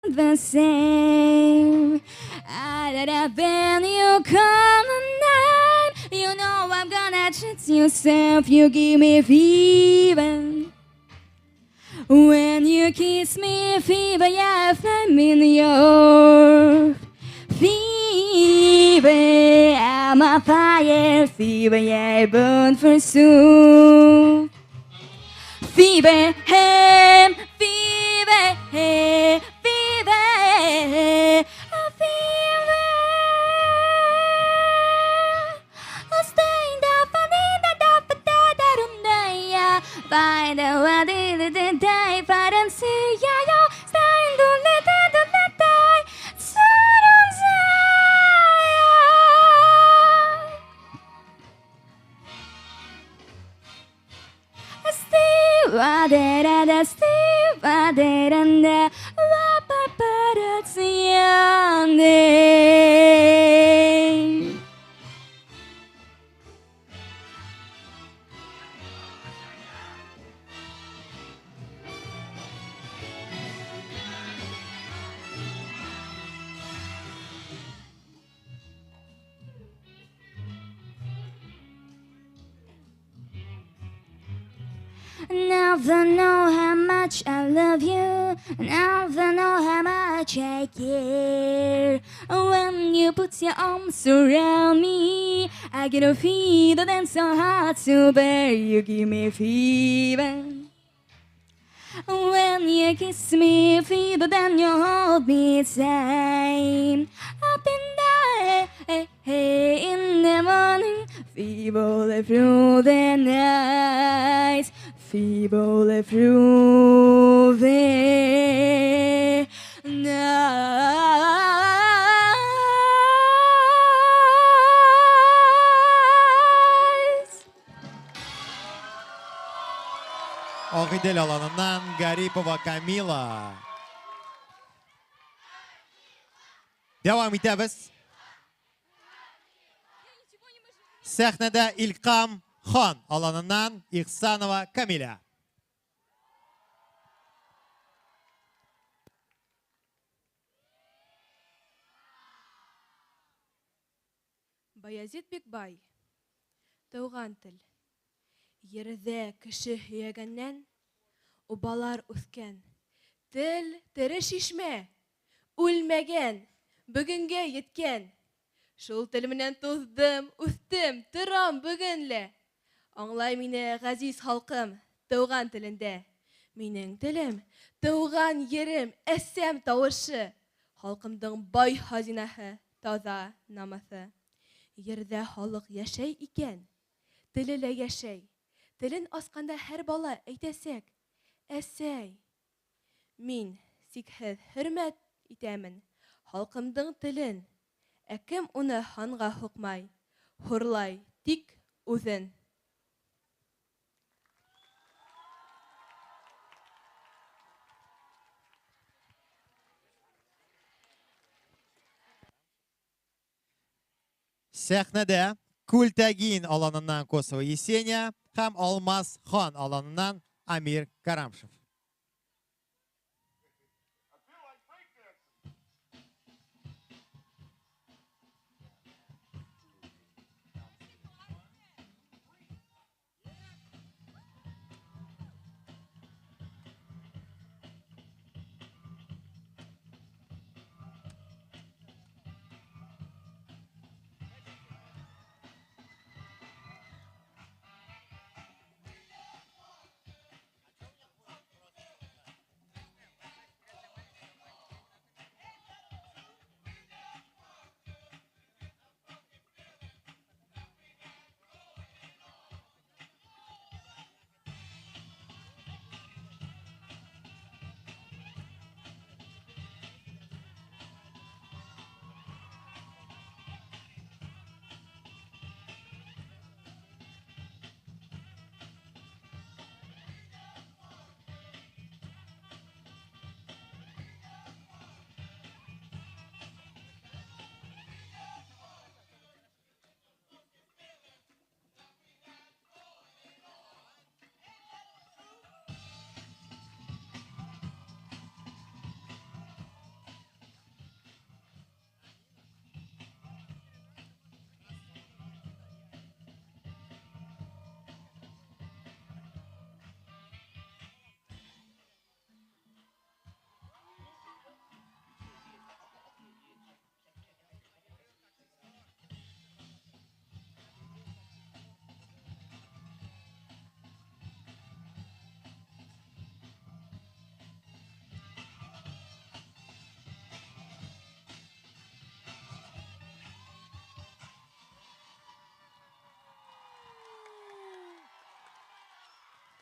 The same. When you come at night, you know I'm gonna treat yourself. You give me fever. When you kiss me, fever, yeah, I'm in your fever. I'm a fire, fever, yeah, I burn for soon. Fever, hey, fever, hey, fever, a fever. Find out what it is die, but I'm see ya yo, stand to let it let die. Never know how much I love you, never know how much I care. When you put your arms around me, I get a fever that's so hard to bear. You give me fever. When you kiss me, fever, then you hold me tight. Up in the in the morning, fever through the night. Feeble through the night. Агыйдел аланыннан Гарипова Камила. Дәвам итәбез. Сәхнәдә Илкам Хан аланыннан Ихсанова Камиля. Баязит Бикбай. Туган тел. Ерҙә кеше һөйәгәннән убалар үҫкән. Тел тере шишмә, үлмәгән, бөгөнгә еткән. Шул тел менән туҙҙым, үҫтем, торам бөгөн лә. Аңлай мине ғәзиз халҡым тыуған телендә. Минең телем, тыуған ерем, әсәм тауышы. Халҡымдың бай хазинаһы, таҙа намыҫы. Ерҙә халыҡ йәшәй икән, теле лә йәшәй. Телен асҡанда һәр бала әйтәсәк, әсәй. Мин сикһеҙ хөрмәт итәмен халҡымдың телен. Ә кем уны һанға һуҡмай, хурлай тик үҙен. Сәхнәдә Күлтәгин аланыннан Косова Есения һәм Алмаз Хан аланыннан Амир Карамшев.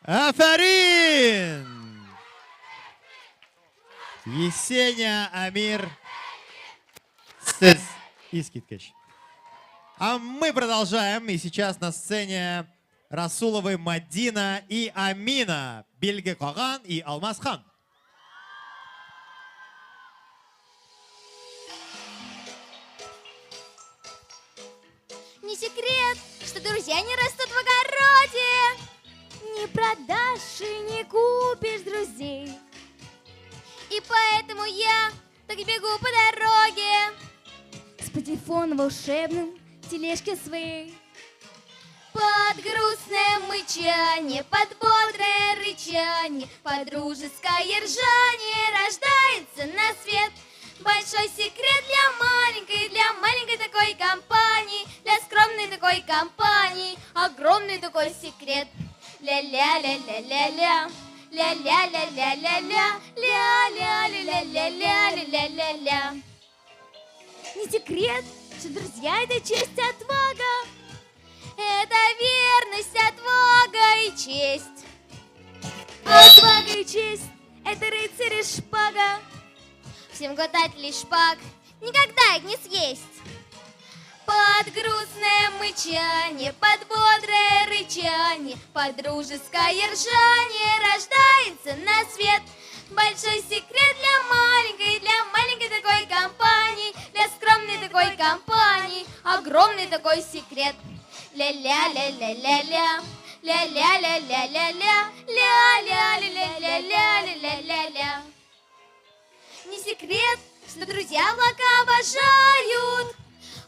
Афәрин! Есения, Амир, сез искиткеч. А мы продолжаем. И сейчас на сцене Расуловы Мадина и Амина. Бильге Каган и Алмаз Хан. Не секрет, что друзья не растут в огороде. Не продашь и не купишь друзей. И поэтому я так бегу по дороге с патефоном волшебным в тележке своей. Под грустное мычание, под бодрое рычание, под дружеское ржание рождается на свет большой секрет для маленькой такой компании, для скромной такой компании, огромный такой секрет. Ля-ля-ля-ля-ля-ля. Ля-ля-ля-ля-ля-ля, ля-ля-ля-ля-ля-ля-ля-ля-ля. Не секрет, что друзья — это честь, отвага. Это верность, отвага и честь. Отвага и честь — это рыцарь и шпага. Всем глотателей шпаг никогда их не съесть. Под грустное мычание, под бодрое рычание, под дружеское ржание рождается на свет большой секрет для маленькой такой компании, для скромной такой компании, огромный такой секрет. Ля-ля-ля-ля-ля-ля, ля-ля-ля-ля-ля-ля, ля-ля-ля-ля-ля-ля-ля-ля-ля. Не секрет, что друзья облака обожают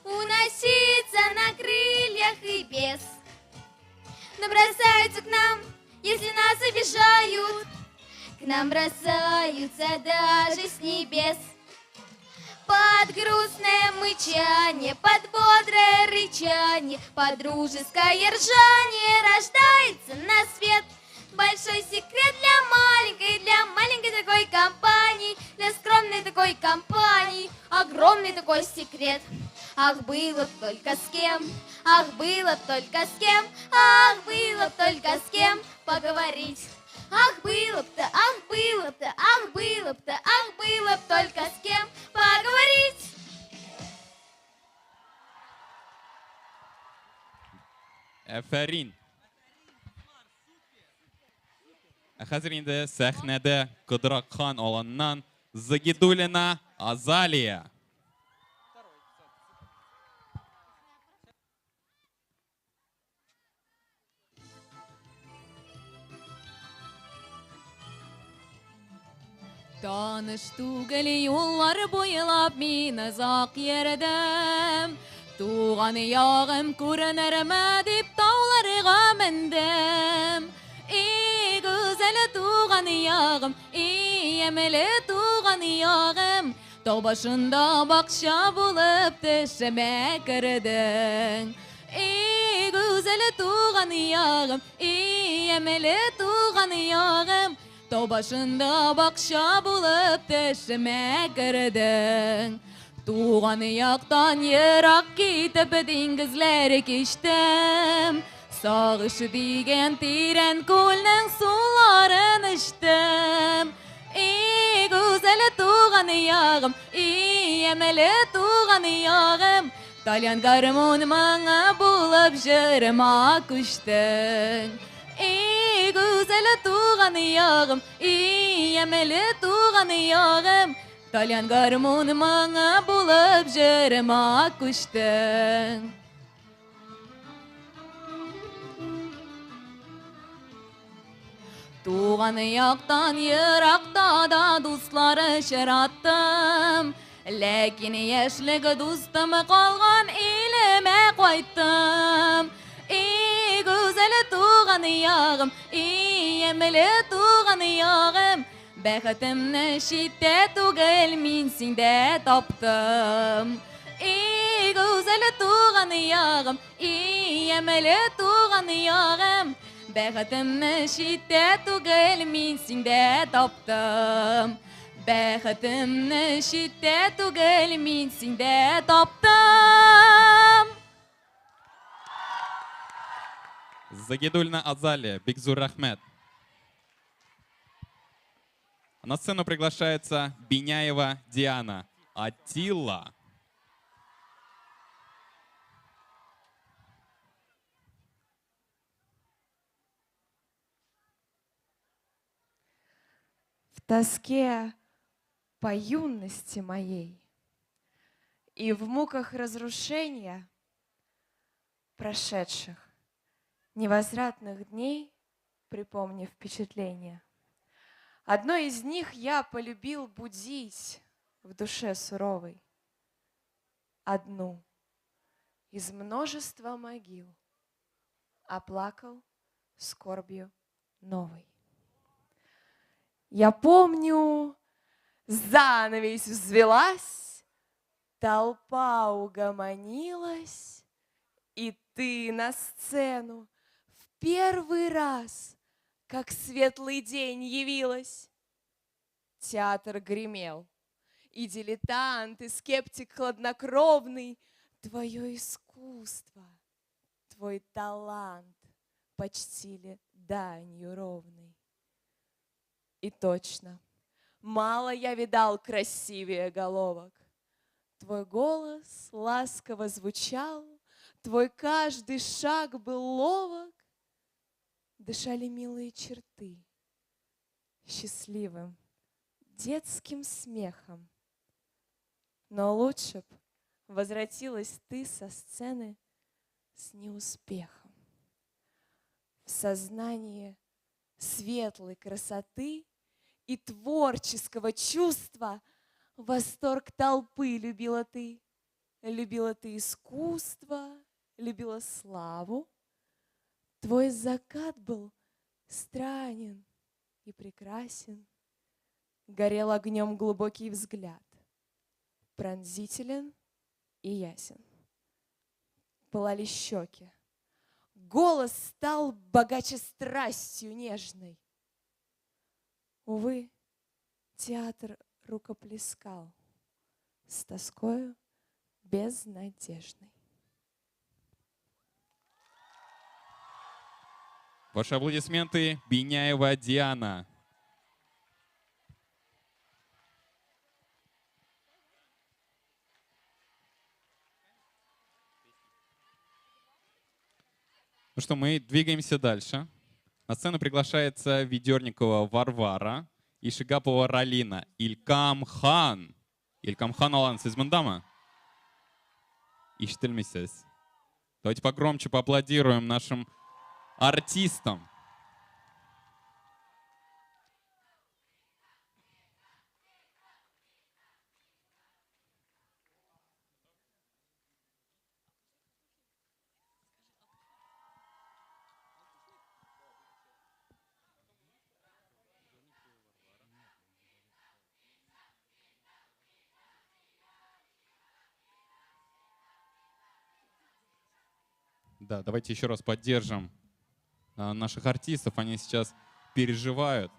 уноситься на крыльях и без. Но бросаются к нам, если нас обижают, к нам бросаются даже с небес. Под грустное мычание, под бодрое рычание, под дружеское ржание рождается на свет большой секрет для маленькой такой компании, для скромной такой компании, огромный такой секрет. Ах, было б только с кем, ах, было б только с кем, ах, было б только с кем поговорить. Ах, было б-то, ах, было б-то, ах, было б-то, ах, было б только с кем поговорить. Афәрин. Ә хәзер инде сәхнәдә Кыдракхан аланыннан Загидуллина Азалия. Таныш түгел юллар буйлап мин озак йөрдем. Туган ягым күренерме дип тауларга мендем. И гүзәл туган ягым, и ямьле туган ягым. Тау башында бакча булып төшемә кердең. И гүзәл туган ягым, и ямьле туган ягым. Тау башында бакча булып төшемә кердең. Туган яктан ерак китеп диңгезләр кичтем. Сагыш дигән тирән күлнең суларын эчтем. И гүзәл туган ягым, и ямьле туган ягым. Тальян гармун моңы булып җырыма күчтең. И гүзәл туган ягым, и ямьле туган ягым. Тальян гармун моңы булып җырыма күчтең. Туган яктан еракта да дуслар очраттым. Ләкин яшьлек дустым калган илемә кайттым. И гүзәл туган ягым, и ямьле туган ягым. Бәхетемне читтә түгел, мин синдә таптым. И гүзәл туган ягым, и ямьле туган ягым. Бәхетемне читтә түгел, мин синдә таптым. Бәхетемне читтә түгел, мин синдә таптым. Загидуллина Азалия, бик зур рәхмәт. На сцену приглашается Биняева Диана. Аттила. В тоске по юности моей и в муках разрушения прошедших невозвратных дней, припомнив впечатление, одно из них я полюбил будить в душе суровой. Одну из множества могил оплакал скорбью новой. Я помню, занавесь взвелась, толпа угомонилась, и ты на сцену в первый раз, как светлый день, явилась. Театр гремел, и дилетант, и скептик хладнокровный, твое искусство, твой талант почтили данью ровной. И точно, мало я видал красивее головок. Твой голос ласково звучал, твой каждый шаг был ловок. Дышали милые черты счастливым детским смехом. Но лучше б возвратилась ты со сцены с неуспехом. В сознании светлой красоты и творческого чувства восторг толпы любила ты. Любила ты искусство, любила славу. Твой закат был странен и прекрасен. Горел огнем глубокий взгляд, пронзителен и ясен. Пылали щеки. Голос стал богаче страстью нежной. Увы, театр рукоплескал с тоскою безнадежной. Ваши аплодисменты, Биняева Диана. Ну что, мы двигаемся дальше. На сцену приглашается Ведерникова Варвара и Шигапова Ралина. Илькам Хан. Илькам Хан алан, сез мондамы? Ишетелмисез. Давайте погромче поаплодируем нашим артистам. Да, давайте еще раз поддержим наших артистов. Они сейчас переживают,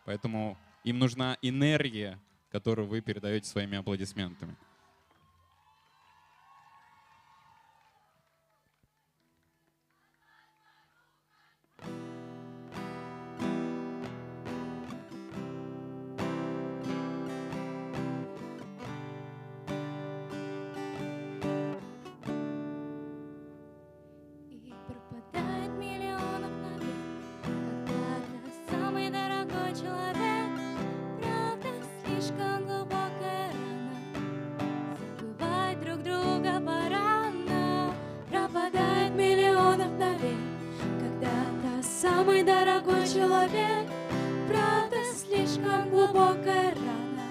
поэтому им нужна энергия, которую вы передаете своими аплодисментами. Самый дорогой человек, правда, слишком глубокая рана.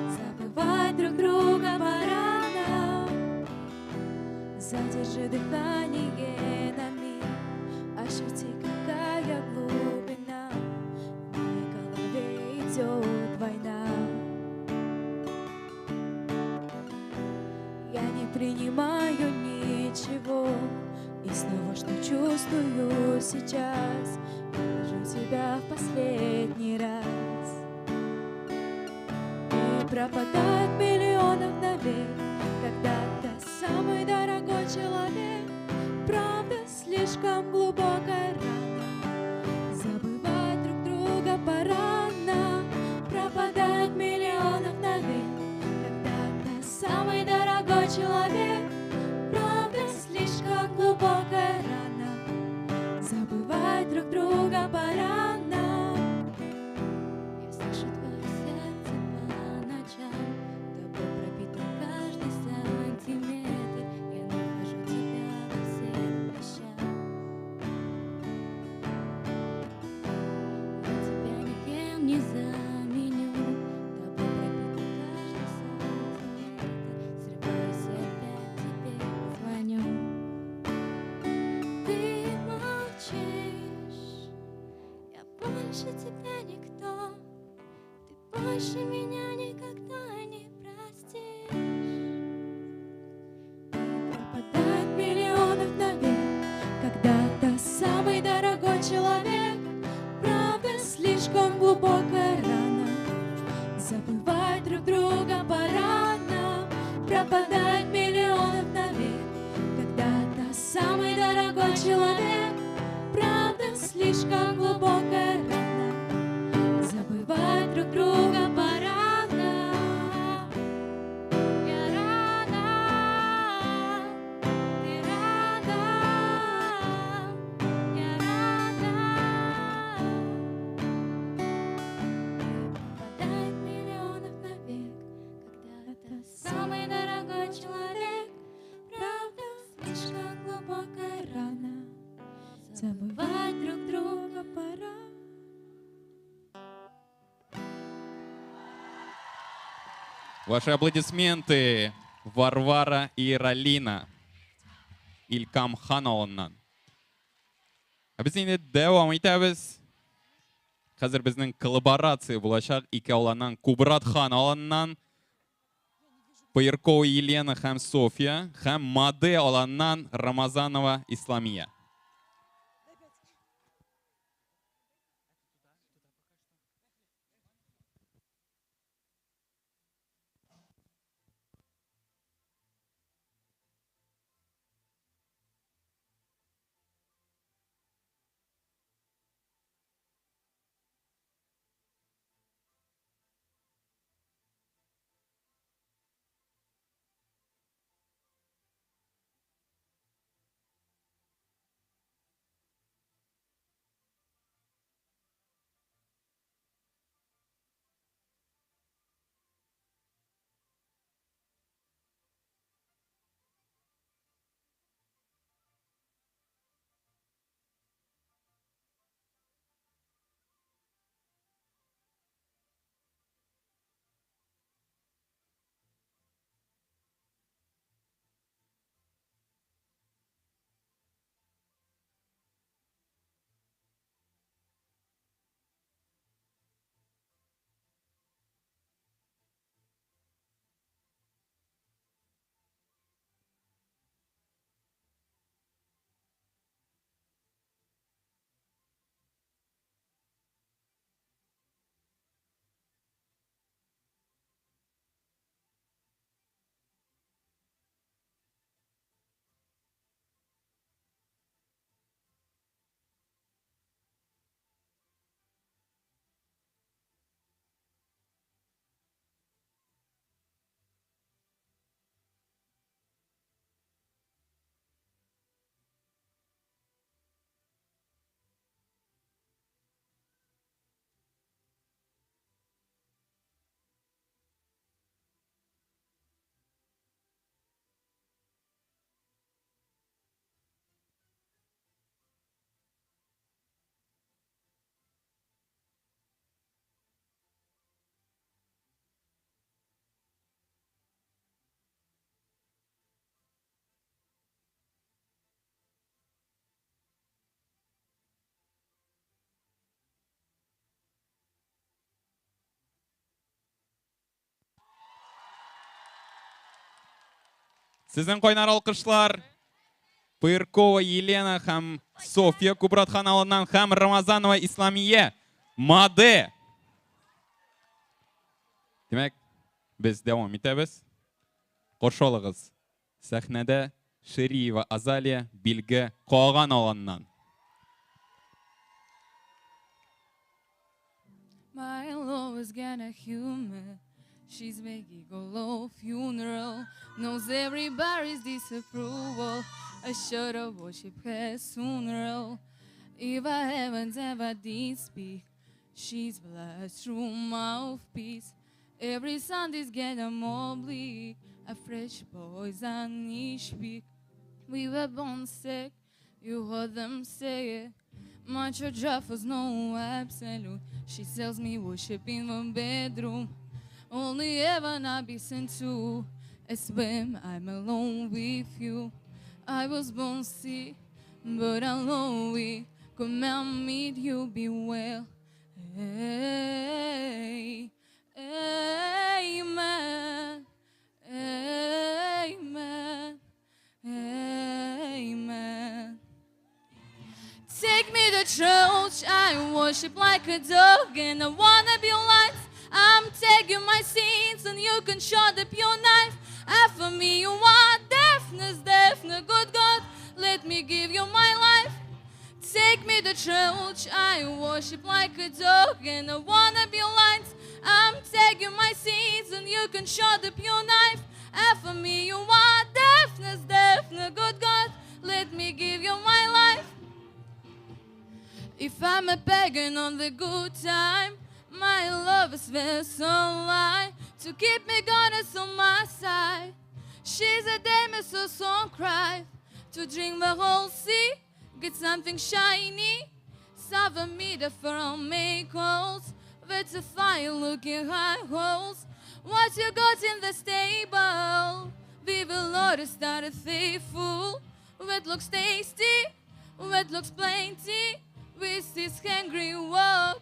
Забывать друг друга пора нам. Задержи дыхание на миг, ощути, какая глубина. В моей голове идет война. Я не принимаю ничего из того, что чувствую сейчас. Я вижу тебя в последний раз. И пропадает миллионов навек, когда-то самый дорогой человек. Правда, слишком глубокая рана. Забывать друг друга пора нам. человек. Правда, слишком глубокая рана. Забывать друг друга пора нам. Я слышу твое сердце по ночам. Тобой пропитан каждый сантиметр. Я нахожу тебя во всех вещах. Я тебя никем не заменю. Тобой пропитан каждый сантиметр. Срываюсь и опять тебе звоню. Ты молчишь, я больше тебя никто. Ты больше меня никогда не простишь. Пропадает миллионов навек. Когда-то самый дорогой человек. Правда, слишком глубокая рана. Забывать друг друга пора нам. Пропадает миллионов навек. Когда-то самый дорогой человек. Правда, слишком глубокая рана. Забывать друг друга пора нам. Я рада, ты рада, я рада. Пропадает миллионов навек. Когда-то самый дорогой человек. Правда, слишком глубокая рана. Забывать друг друга пора. Ваши аплодисменты, Варвара и Ралина. Илкам Хан авылыннан. Ә без инде дәвам итәбез. Хәзер безнең коллаборация булачак ике аланнан Кубрат Хан аланыннан Пояркова Елена һәм Софья һәм Маде аланыннан Рамазанова Исламия. Сезнең кайнар алкышлар Пыркова Елена һәм Софья Кубрат Хан авылыннан һәм Рамазанова Исламия Маде. Димәк, без дәвам итәбез. Каршы алыгыз. Сәхнәдә Шириева Азалия Билге Каган авылыннан. My love is gonna human. She's my gigolo funeral, knows everybody's disapproval. I should have worshipped her sooner. If I haven't ever did speak, she's blood through mouthpiece. Every Sunday's getting more bleak. A fresh poison each week. We were born sick, you heard them say it. Much of draft was no absolute. She sells me worship in one bedroom. Only ever not be sent to. I swim, I'm alone with you. I was born sick, but alone we command me you be well. Hey, amen, amen, amen. Take me to church, I worship like a dog, and I wanna be light. I'm taking my sins, and you can shut up your knife. After me, you are deafness, deafness, good God. Let me give you my life. Take me to church, I worship like a dog, and I wanna be light. I'm taking my sins, and you can shut up your knife. After me, you are deafness, deafness, good God. Let me give you my life. If I'm a pagan on the good time, my love is vessel lie to keep me goddess on my side. She's a damsel song cry to drink the whole sea, get something shiny. 7 meter from me calls with a fire looking high holes. What you got in the stable? We will Lord start a faithful. What looks tasty? What looks plenty? With this hungry walk.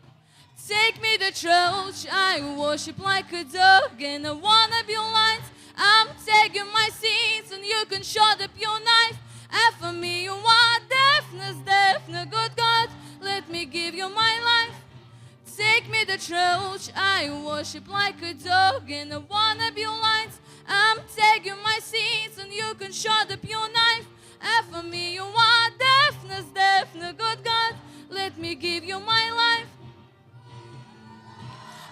Take me to church, I worship like a dog, and I wanna be light. I'm taking my sins, and you can shut up your knife. After me, you are deafness, deafness, good God. Let me give you my life. Take me to church, I worship like a dog, and I wanna be light. I'm taking my sins, and you can shut up your knife. After me, you are deafness, deafness, good God. Let me give you my life.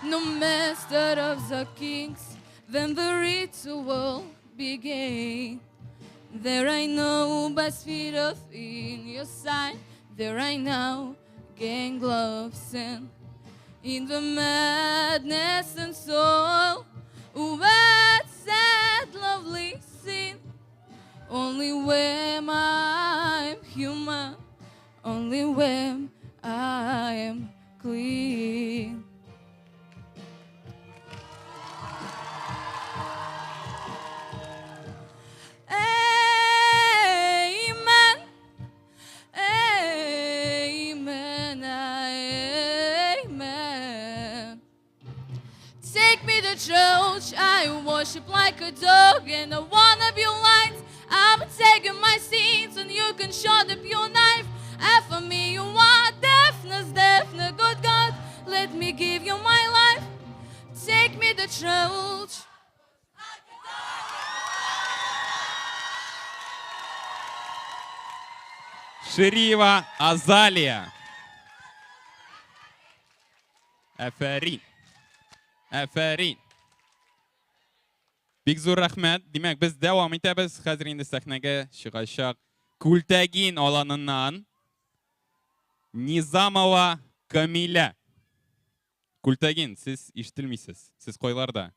No master of the kings, when the ritual began. There I know by speed of in your sight. There I now gain gloves and in the madness and soul. What sad lovely scene. Only when I'm human, only when I am clean. Amen, amen, amen. Take me to church, I worship like a dog, and I wanna be light. I'm taking my sins, and you can shut up your knife. After me, you are deafness, deafness, good God. Let me give you my life. Take me to church. Шириева Азалия. Афәрин. Афәрин. Бик зур рәхмәт. Димәк, без дәвам итәбез. Хәзер инде сәхнәгә чыгачак Күлтәгин аланыннан Низамова Камилә. Күлтәгин, сез ишетелмисез. Сез кайларда?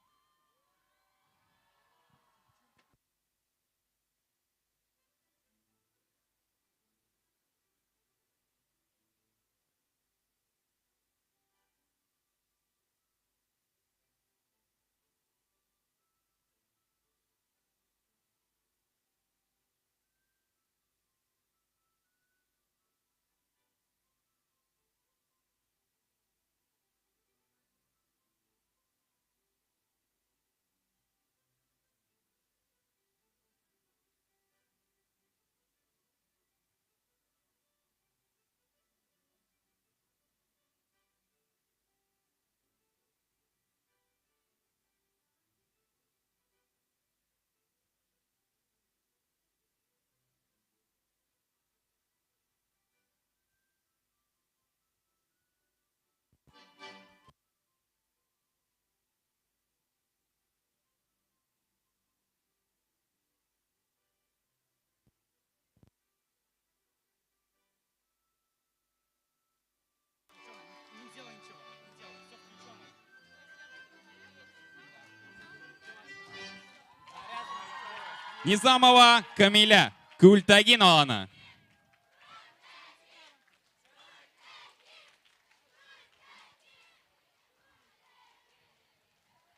Низамова Камиля, Культагин аланы.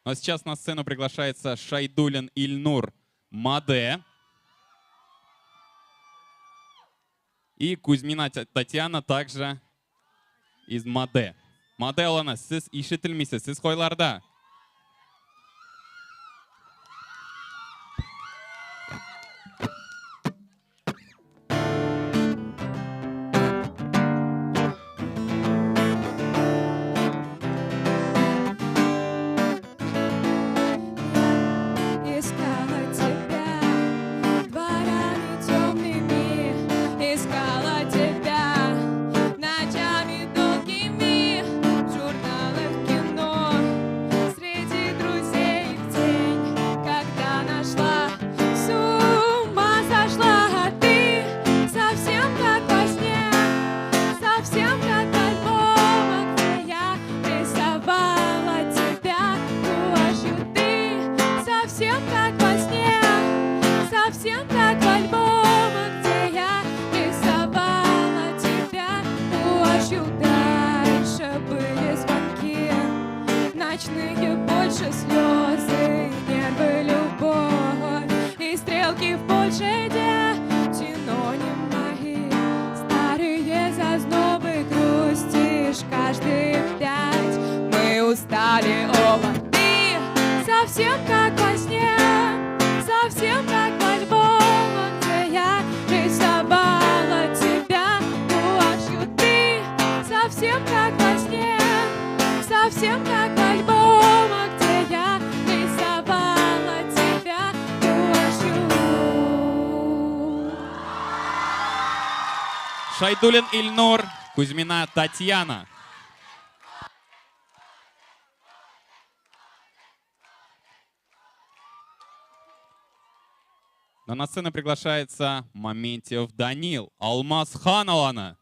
Ну а сейчас на сцену приглашается Шайдулин Ильнур Маде и Кузьмина Татьяна также из Маде. Маде аланы, сез ишетелмисез, сез кайларда? Искала тебя дворами темными, искала тебя ночами долгими, в журналах кино, среди друзей в день, когда нашла, с ума сошла, а ты совсем как во сне, совсем как в альбомах, где я рисовала тебя гуашью, ты совсем как во сне, совсем как в альбомах, где я рисовала тебя гуашью. Дальше были звонки, ночные больше слезы, нервы, любовь и стрелки в Польше, где синоним мои старые зазнобы, грустишь каждые 5. Мы устали оба, ты совсем как во сне, совсем как в альбомах, где я рисовала тебя гуашью. Ты совсем как во сне, совсем как в альбомах, где я рисовала тебя гуашью. Шайдулин Ильнур, Кузьмина Татьяна. Но на сцену приглашается Моментьев Данил, Алмаз Хан аланы.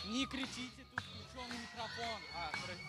Не кричите, тут включен микрофон. А, простите.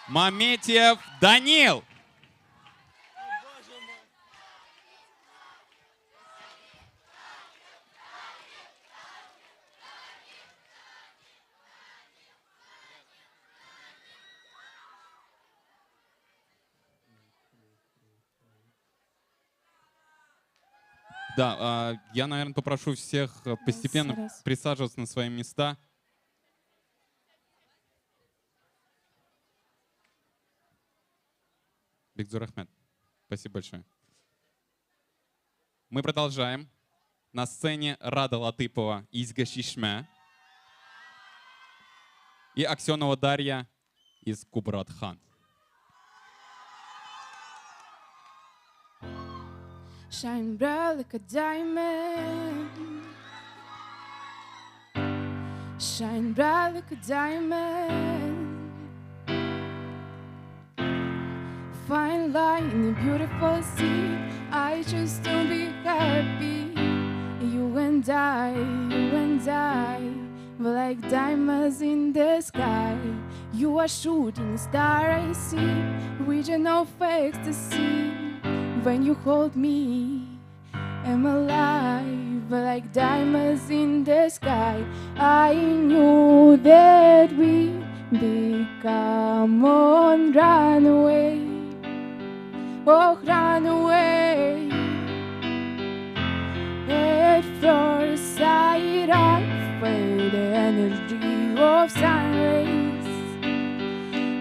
Маметьев Данил. Да, я, наверное, попрошу всех постепенно Раз. присаживаться на свои места. Бик зур рәхмәт, спасибо большое. Мы продолжаем. На сцене Рада Латыпова из Гашишмя и Аксенова Дарья из Кубратхан. Shine bright like a diamond. Shine bright like a diamond. Fine line in a beautiful sea. I choose to be happy. You and I, we're like diamonds in the sky. You are shooting star I see, vision of ecstasy. When you hold me, I'm alive, like diamonds in the sky. I knew that we become on runaway, oh runaway. At first sight, I felt the energy of sun rays.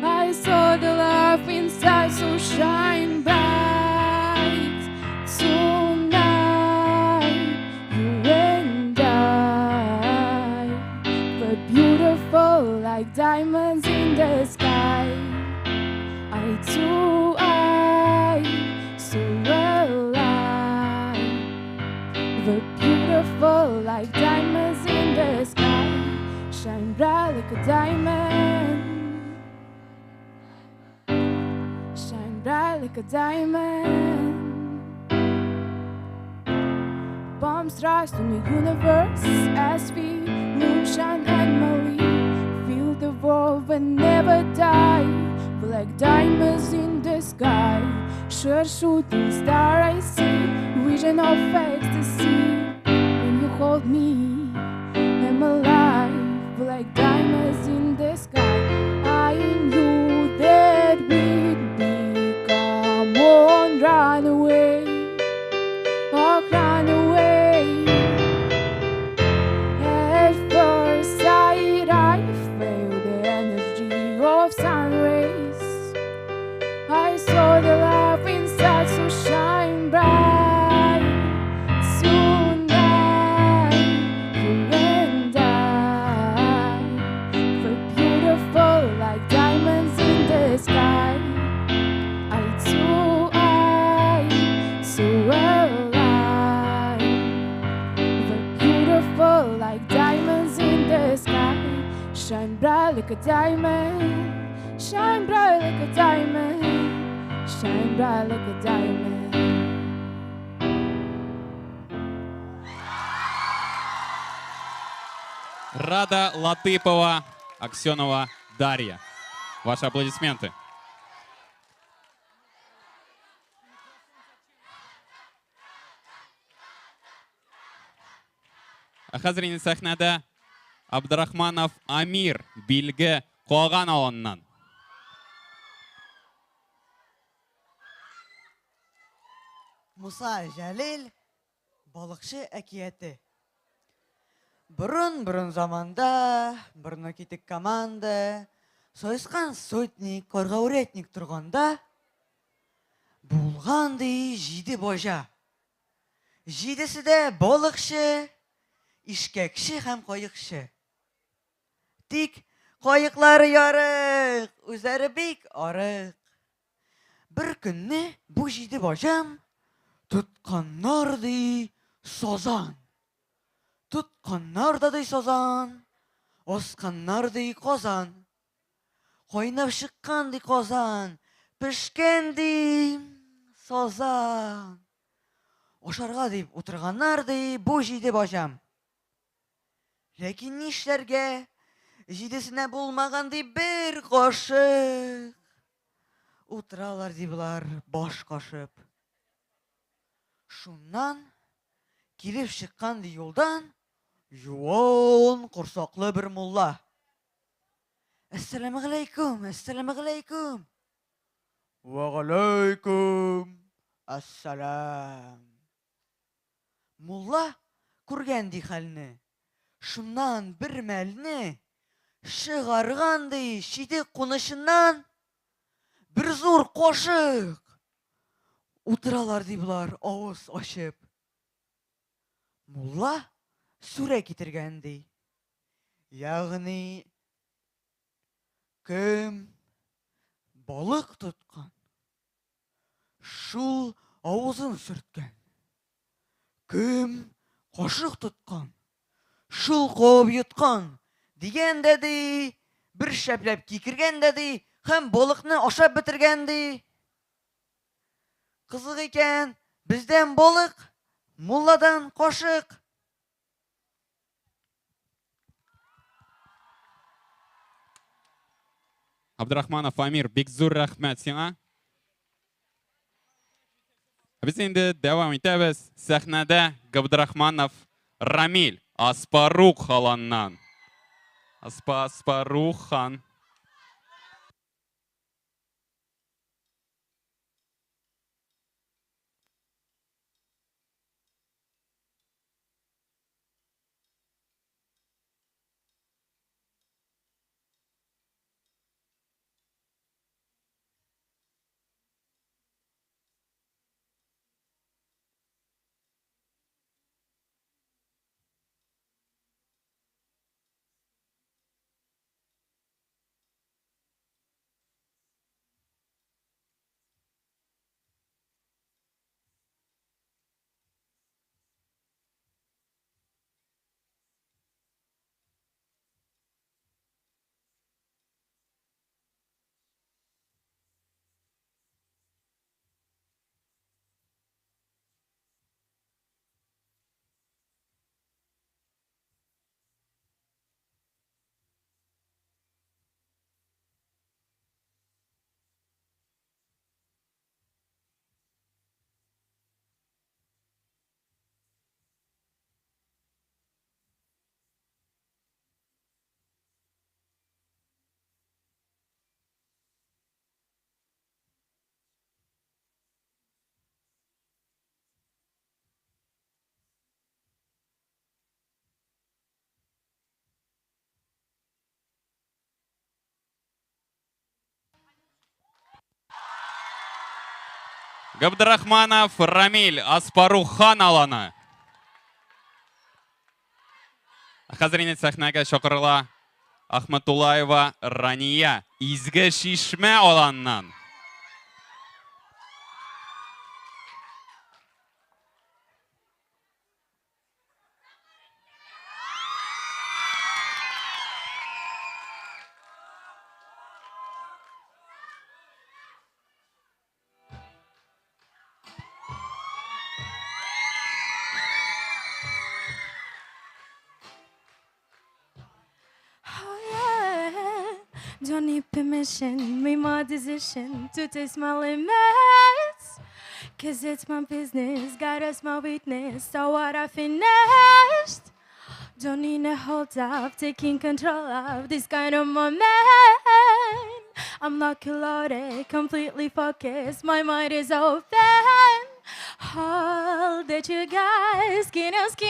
I saw the love inside, so shine bright tonight. You and I were beautiful like diamonds in the sky. Eye to eye, so alive. We're beautiful like diamonds in the sky. Shine bright like a diamond. Shine bright like a diamond. Bombs rise to the universe as we moonshine and Marie. Feel the world will never die. We're like diamonds in the sky. Sure shooting star I see, vision of ecstasy. When you hold me, I'm alive. We're like diamonds in the sky. I knew that we'd become one runaway. Oh, run away. At first sight, I felt the energy of sun rays. I saw the love inside, so shine bright tonight. You and I were beautiful like diamonds in the sky. Eye to eye, so alive. We're beautiful like diamonds in the sky. Shine bright like a diamond. Shine bright like a diamond. Shine bright like a diamond. Рада Латыпова, Аксенова Дарья. Ваши аплодисменты. Ә хәзер инде сәхнәдә Абдрахманов Амир, Билге Куаган авылыннан. Муса Җәлил Балыкчы әкияте. Борын-борын заманда, борыны китек команда, сойыскан сотник, карга урядник торганда, булган ди җиде баҗа. Җидесе дә балыкчы, ишкәкче һәм каекчы. Тик каеклары ярык, үзләре бик арык. Бер көнне бу җиде баҗам тотканнар ди сазан. Тотканнар да ди сазан, асканнар ди казан. Кайнап чыккан ди казан, пешкән ди сазан. Ашарга дип утырганнар ди бу җиде баҗам. Ләкин нишләргә? Җидесенә булмаган ди бер кашык. Утыралар ди болар баш кашып. Шуннан килеп чыккан ди юлдан юан корсаклы бер мулла. Әссәламегаләйкүм, әссәламегаләйкүм. Вәгаләйкүм әссәлам. Мулла күргән ди хәлне. Шуннан бер мәлне чыгарган ди читек кунычыннан бер зур кашык. Утыралар ди болар авыз ачып. Мулла сүрә китергән ди. Ягъни кем балык тоткан, шул авызын сөрткән. Кем кашык тоткан, шул кабып йоткан, дигән дә ди, бер шәпләп кикергән дә ди, һәм балыкны ашап бетергән ди. Кызык икән, бездән балык, мулладан кашык. Абдрахманов Амир, бик зур рәхмәт сиңа. Без инде дәвам итәбез. Сәхнәдә Габдрахманов Рамиль Аспарух аланнан. Аспа Аспарухан. Габдрахманов Рамиль Аспарухан аланы. Хәзер инде сәхнәгә чакырыла Ахматуллаева Рания Изге Чишмә аланыннан. Oh yeah. Don't need permission, make my decision to taste my limits. Cause it's my business, God is my witness. So what I finished. Don't need a hold up, taking control of this kind of moment. I'm not loaded, completely focused. My mind is open. All that you got, skin on skin.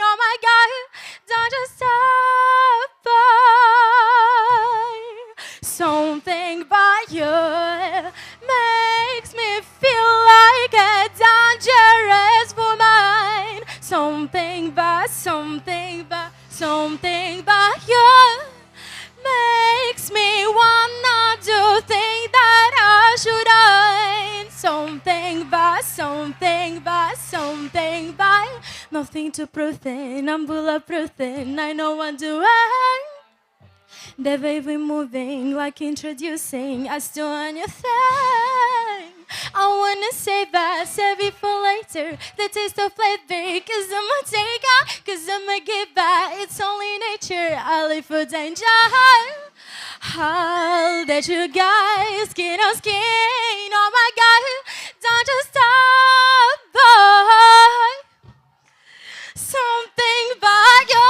Oh my God, don't just stop. Something about you makes me feel like a dangerous woman. Something about, something about, something about you makes me wanna do things that I shouldn't. Something about, something about, something about. Nothing to prove in, I'm bulletproof in, I know I'm doing. The way we're moving, like introducing us to a new thing. I wanna save that, save it for later. The taste of flavor, cause I'm a taker, cause I'm a giver. It's only nature, I live for danger. I'll let you guys skin on skin. Oh my God, don't just stop, boy. Something about you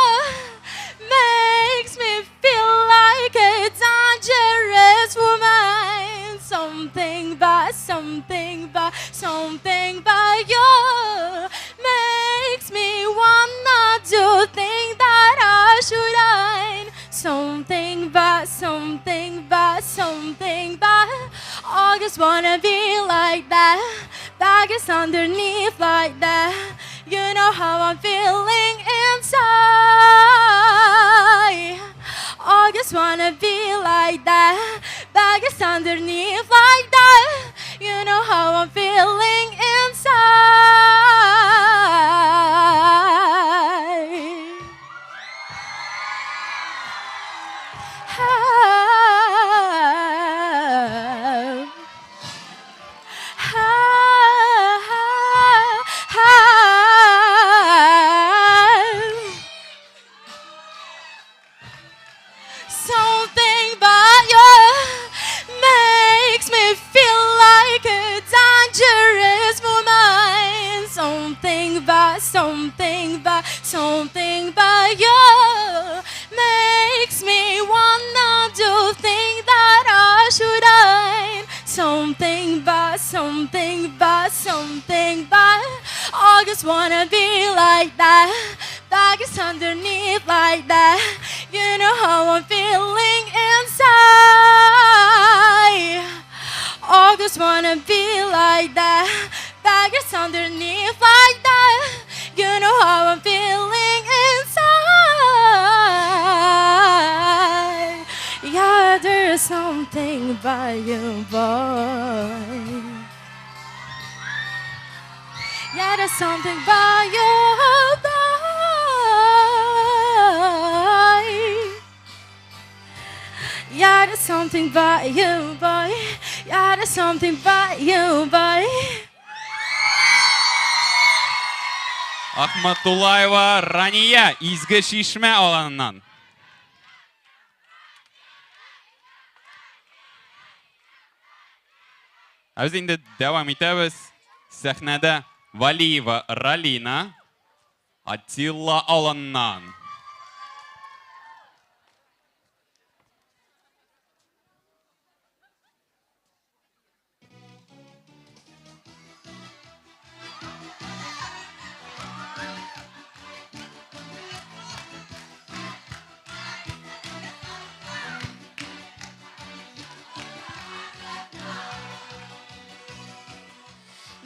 makes me feel like a dangerous woman. Something about, something about, something about you makes me wanna do things that I shouldn't. Something about, something about, something about. I just wanna be like that. Back is underneath like that. You know how I'm feeling inside. I just wanna be like that. Back is underneath like that. You know how I'm feeling inside. Something about you makes me feel like a dangerous woman. Something about, something about, something about you makes me wanna do things that I shouldn't. Something about, something about, something about. I just wanna be like that. Back is underneath like that. You know how I'm feeling inside. I just wanna be like that. Back is underneath like that. You know how I'm feeling inside. Yeah, there's something about you, boy. Yeah, there's something about you, boy. Yeah, there's something about you, boy. Yeah, there's something about you, boy. Ахматуллаева Рания, Изге Чишмә аланыннан. Ә без инде дәвам итәбез. Сәхнәдә Валиева Ралина, Атилла аланыннан.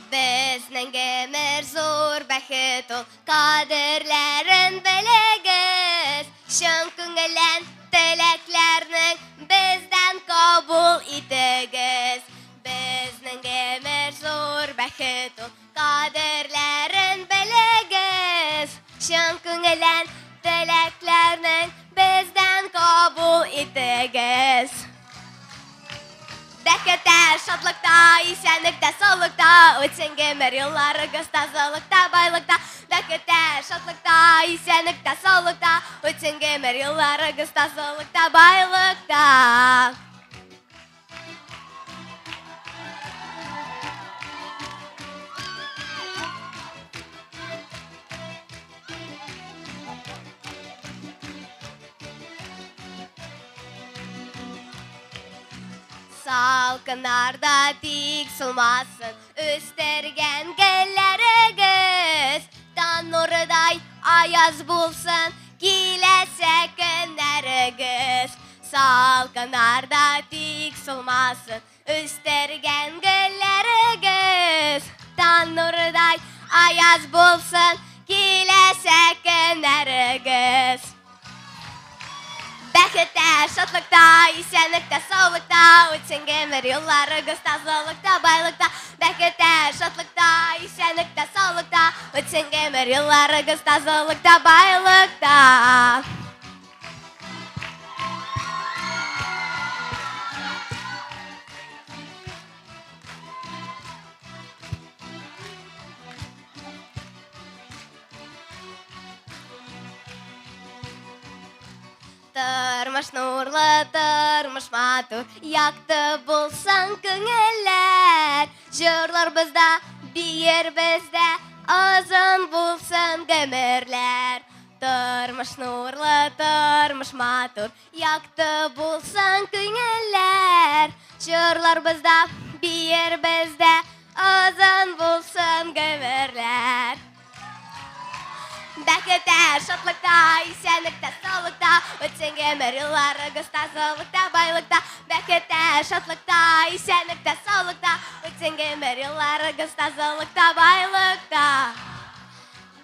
Безнең гомер зур бәхет ул, кадерләрен белегез. Чын күңелдән теләкләрнең бездән кабул итегез. Безнең гомер зур бәхет ул, кадерләрен белегез. Чын күңелдән теләкләрнең бездән кабул итегез. Бәхеттә, шатлыкта, исәнлектә, саулыкта, үтсен гомер елларыгыз тазалыкта, байлыкта. Бәхеттә, шатлыкта, исәнлектә, саулыкта, үтсен гомер елларыгыз тазалыкта, байлыкта. Салкыннарда тик сулмасын үстергән гөлләрегез. Таң нурыдай аяз булсын киләсе көннәрегез. Салкыннарда тик сулмасын үстергән гөлләрегез. Таң нурыдай аяз булсын киләсе көннәрегез. Бәхеттә, шатлыкта, исәнлектә, саулыкта, үтсен гомер елларыгыз тазалыкта, байлыкта. Бәхеттә, шатлыкта, исәнлектә, саулыкта, үтсен гомер елларыгыз тазалыкта, байлыкта. Тормыш нурлы, тормыш матур, якты булсын күңелләр. Җырларбыз да, биербез дә, озын булсын гомерләр. Тормыш нурлы, тормыш матур, якты булсын күңелләр. Җырларбыз да, биербез дә, озын булсын гомерләр. Бәхеттә, шатлыкта, исәнлектә, саулыкта, үтсен гомер елларыгыз тазалыкта, байлыкта. Бәхеттә, шатлыкта, исәнлектә, саулыкта, үтсен гомер елларыгыз тазалыкта, байлыкта.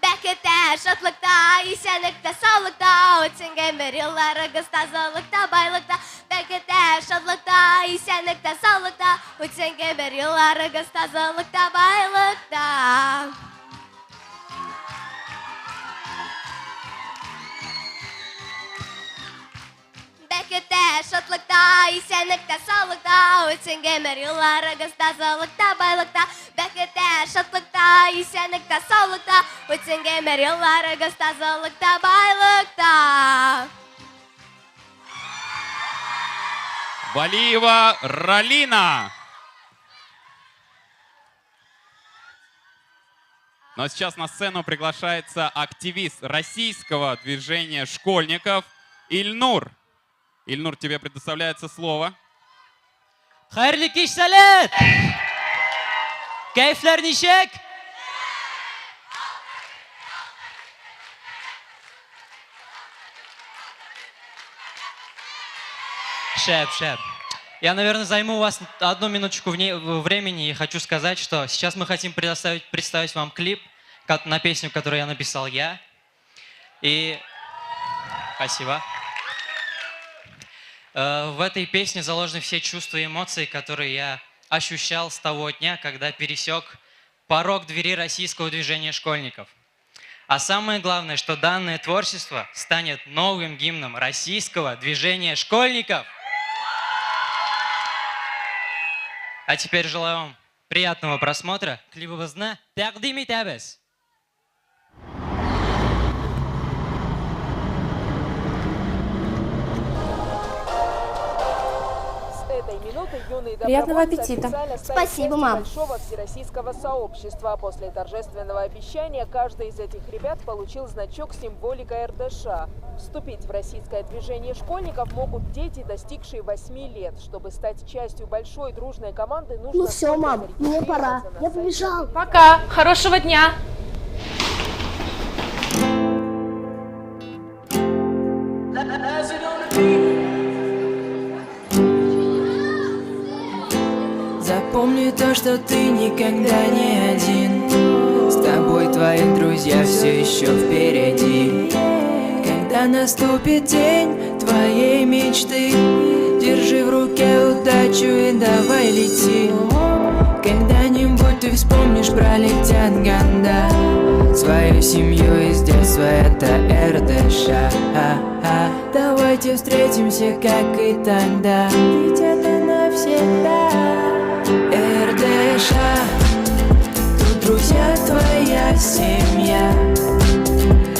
Бәхеттә, шатлыкта, исәнлектә, саулыкта, үтсен гомер елларыгыз тазалыкта, байлыкта. Бәхеттә, шатлыкта, исәнлектә, саулыкта, үтсен гомер елларыгыз тазалыкта, байлыкта. Бәхеттә, шатлыкта, исәнлектә, саулыкта, үтсен гомер елларыгыз тазалыкта, байлыкта. Бәхеттә, шатлыкта, исәнлектә, саулыкта, үтсен гомер елларыгыз тазалыкта, байлыкта. Валиева Ралина. Ну а сейчас на сцену приглашается активист российского движения школьников Ильнур. Ильнур, тебе предоставляется слово. Хәерле кич, Сәләт! Кәефләр ничек? Шәп, шәп. Я, наверное, займу у вас одну минуточку времени и хочу сказать, что сейчас мы хотим представить вам клип на песню, которую я написал я. И спасибо. В этой песне заложены все чувства и эмоции, которые я ощущал с того дня, когда пересек порог двери российского движения школьников. А самое главное, что данное творчество станет новым гимном российского движения школьников. А теперь желаю вам приятного просмотра. Клибыбызны тәкъдим итәбез. С этой минуты юные Приятного добровольцы аппетита. официально стали Спасибо, частью мам. большого всероссийского сообщества. После торжественного обещания каждый из этих ребят получил значок с символикой РДШ. Вступить в российское движение школьников могут дети, достигшие 8 лет. Чтобы стать частью большой дружной команды, нужно Ну все, только мам, мне пора. зарегистрироваться на Я сайте побежал. Пока! Хорошего дня! Запомни то, что ты никогда не один. С тобой твои друзья все еще впереди. Когда наступит день твоей мечты, держи в руке удачу и давай лети. Когда-нибудь ты вспомнишь, пролетят года, свою семью из детства, это РДШ. Давайте встретимся, как и тогда, ведь это навсегда. РДШ, тут друзья, твоя семья,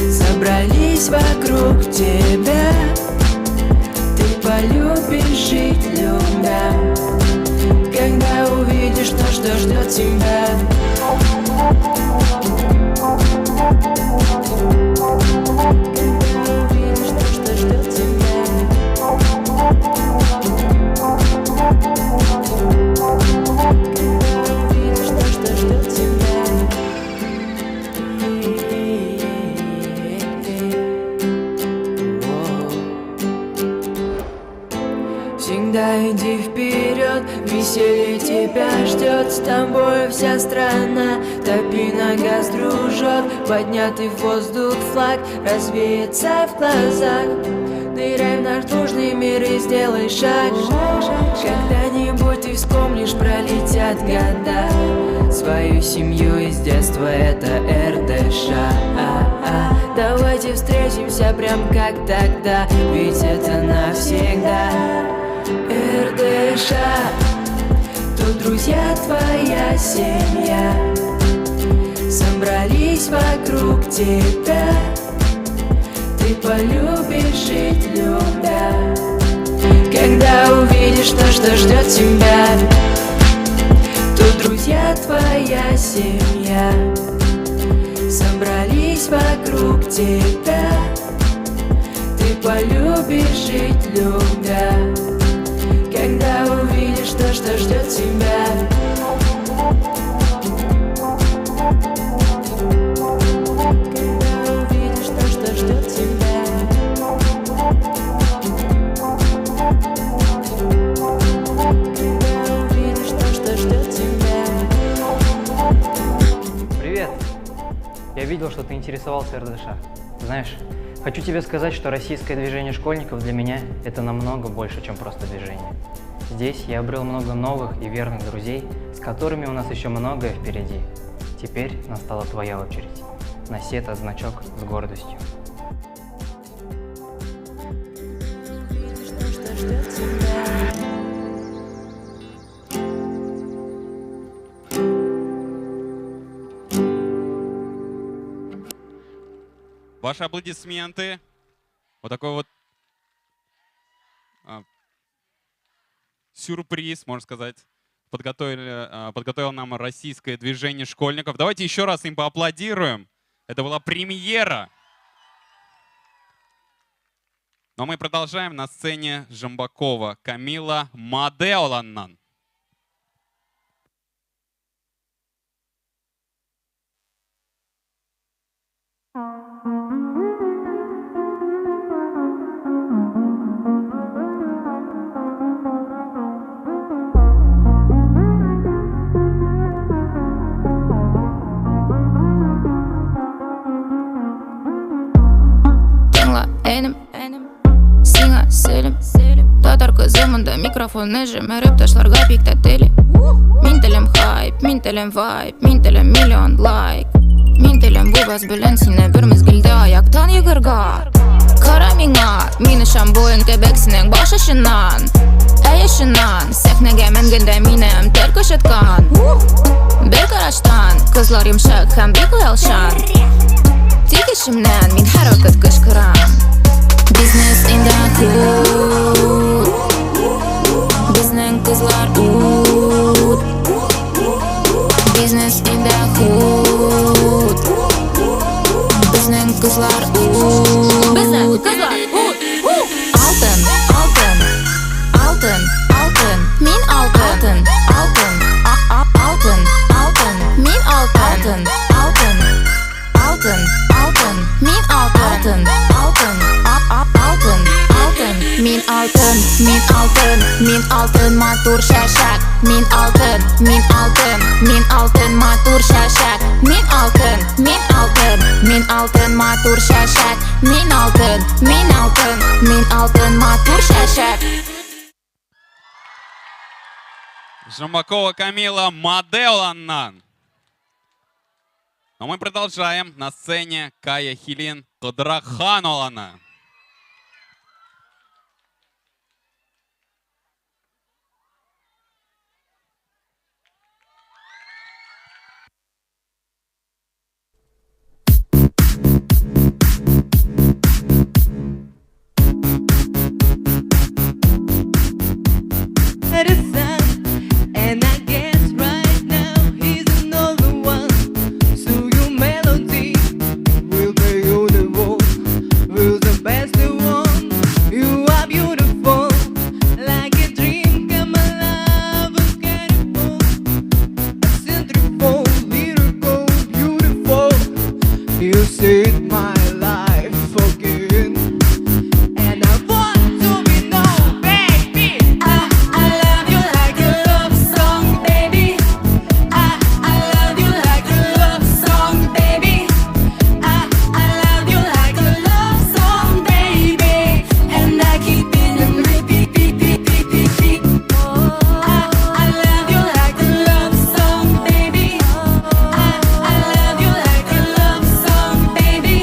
собрались вокруг тебя. Ты полюбишь жить, любя, когда увидишь то, что ждет тебя. Когда увидишь то, что ждет тебя. Когда увидишь то, что ждет тебя. Всегда иди вперед, веселье тебя ждет, с тобой вся страна. Топи на газ, дружок, поднятый в воздух флаг развеется в глазах. Ныряй в наш дружный мир и сделай шаг. Когда-нибудь ты вспомнишь, пролетят года, свою семью из детства, это РДШ. Давайте встретимся прям как тогда, ведь это навсегда. РДШ, тут друзья, твоя семья, собрались вокруг тебя. Ты Ты полюбишь жить, любя, когда увидишь то, что ждет тебя. Тут друзья, твоя семья собрались вокруг тебя. Ты полюбишь жить, любя, когда увидишь то, что ждет тебя. Когда увидишь то, что ждет тебя. Когда увидишь то, что ждет тебя. Привет! Я видел, что ты интересовался РДШ. Знаешь, хочу тебе сказать, что российское движение школьников для меня – это намного больше, чем просто движение. Здесь я обрел много новых и верных друзей, с которыми у нас еще многое впереди. Теперь настала твоя очередь. Носи этот значок с гордостью. Увидишь то, что ждет тебя. Ваши аплодисменты. Вот такой вот сюрприз, можно сказать, подготовил нам российское движение школьников. Давайте еще раз им поаплодируем. Это была премьера. Но мы продолжаем на сцене Жамбакова Камила Мадеоланнан. Энем, сиңа сәлем. Татар кызы монда микрофонны җимереп ташларга бик тә тели. Мин телим хайп, мин телим вайб, мин телим миллион лайк. Мин телим бу бас белән сине бер мизгелдә аяктан егырга. Кара миңа, мин очам буен кебек синең баш очыннан. Әй очыннан, сәхнәгә менгәндә минем тел кычыткан. Бер караштан, кызлар йомшак һәм бик оялчан. Тик эчемнән мин һәрвакыт кычкырам. Бизнес in the hood. Безнең кызлар ут. Бизнес in the hood. Безнең кызлар ут. Безнең кызлар ут. Алтын, алтын, алтын, алтын. Мин алтын, алтын, алтын, алтын. Мин алтын, алтын, алтын, алтын. Мин алтын, алтын, алтын, алтын. Мин алтын, мин алтын, мин алтын матур чәчәк. Мин алтын, мин алтын, мин алтын матур чәчәк. Мин алтын, мин алтын, мин алтын матур чәчәк. Мин алтын, мин алтын, мин алтын матур чәчәк. Жамбакова Камила Мадеоланнан. Но мы продолжаем. На сцене Кая Хилин Кадраханолана. And I guess right now he's another one. So your melody will be beautiful, will the best one. You are beautiful, like a dream come alive and beautiful, centrifugal, lyrical, beautiful. You saved my life again, and I want to be known, baby. I love you like a love song, baby. I love you like a love song, baby. I love you like a love song, baby. And I keep it in repeat, repeat, repeat, repeat. I love you like a love song, baby. I love you like a love song, baby.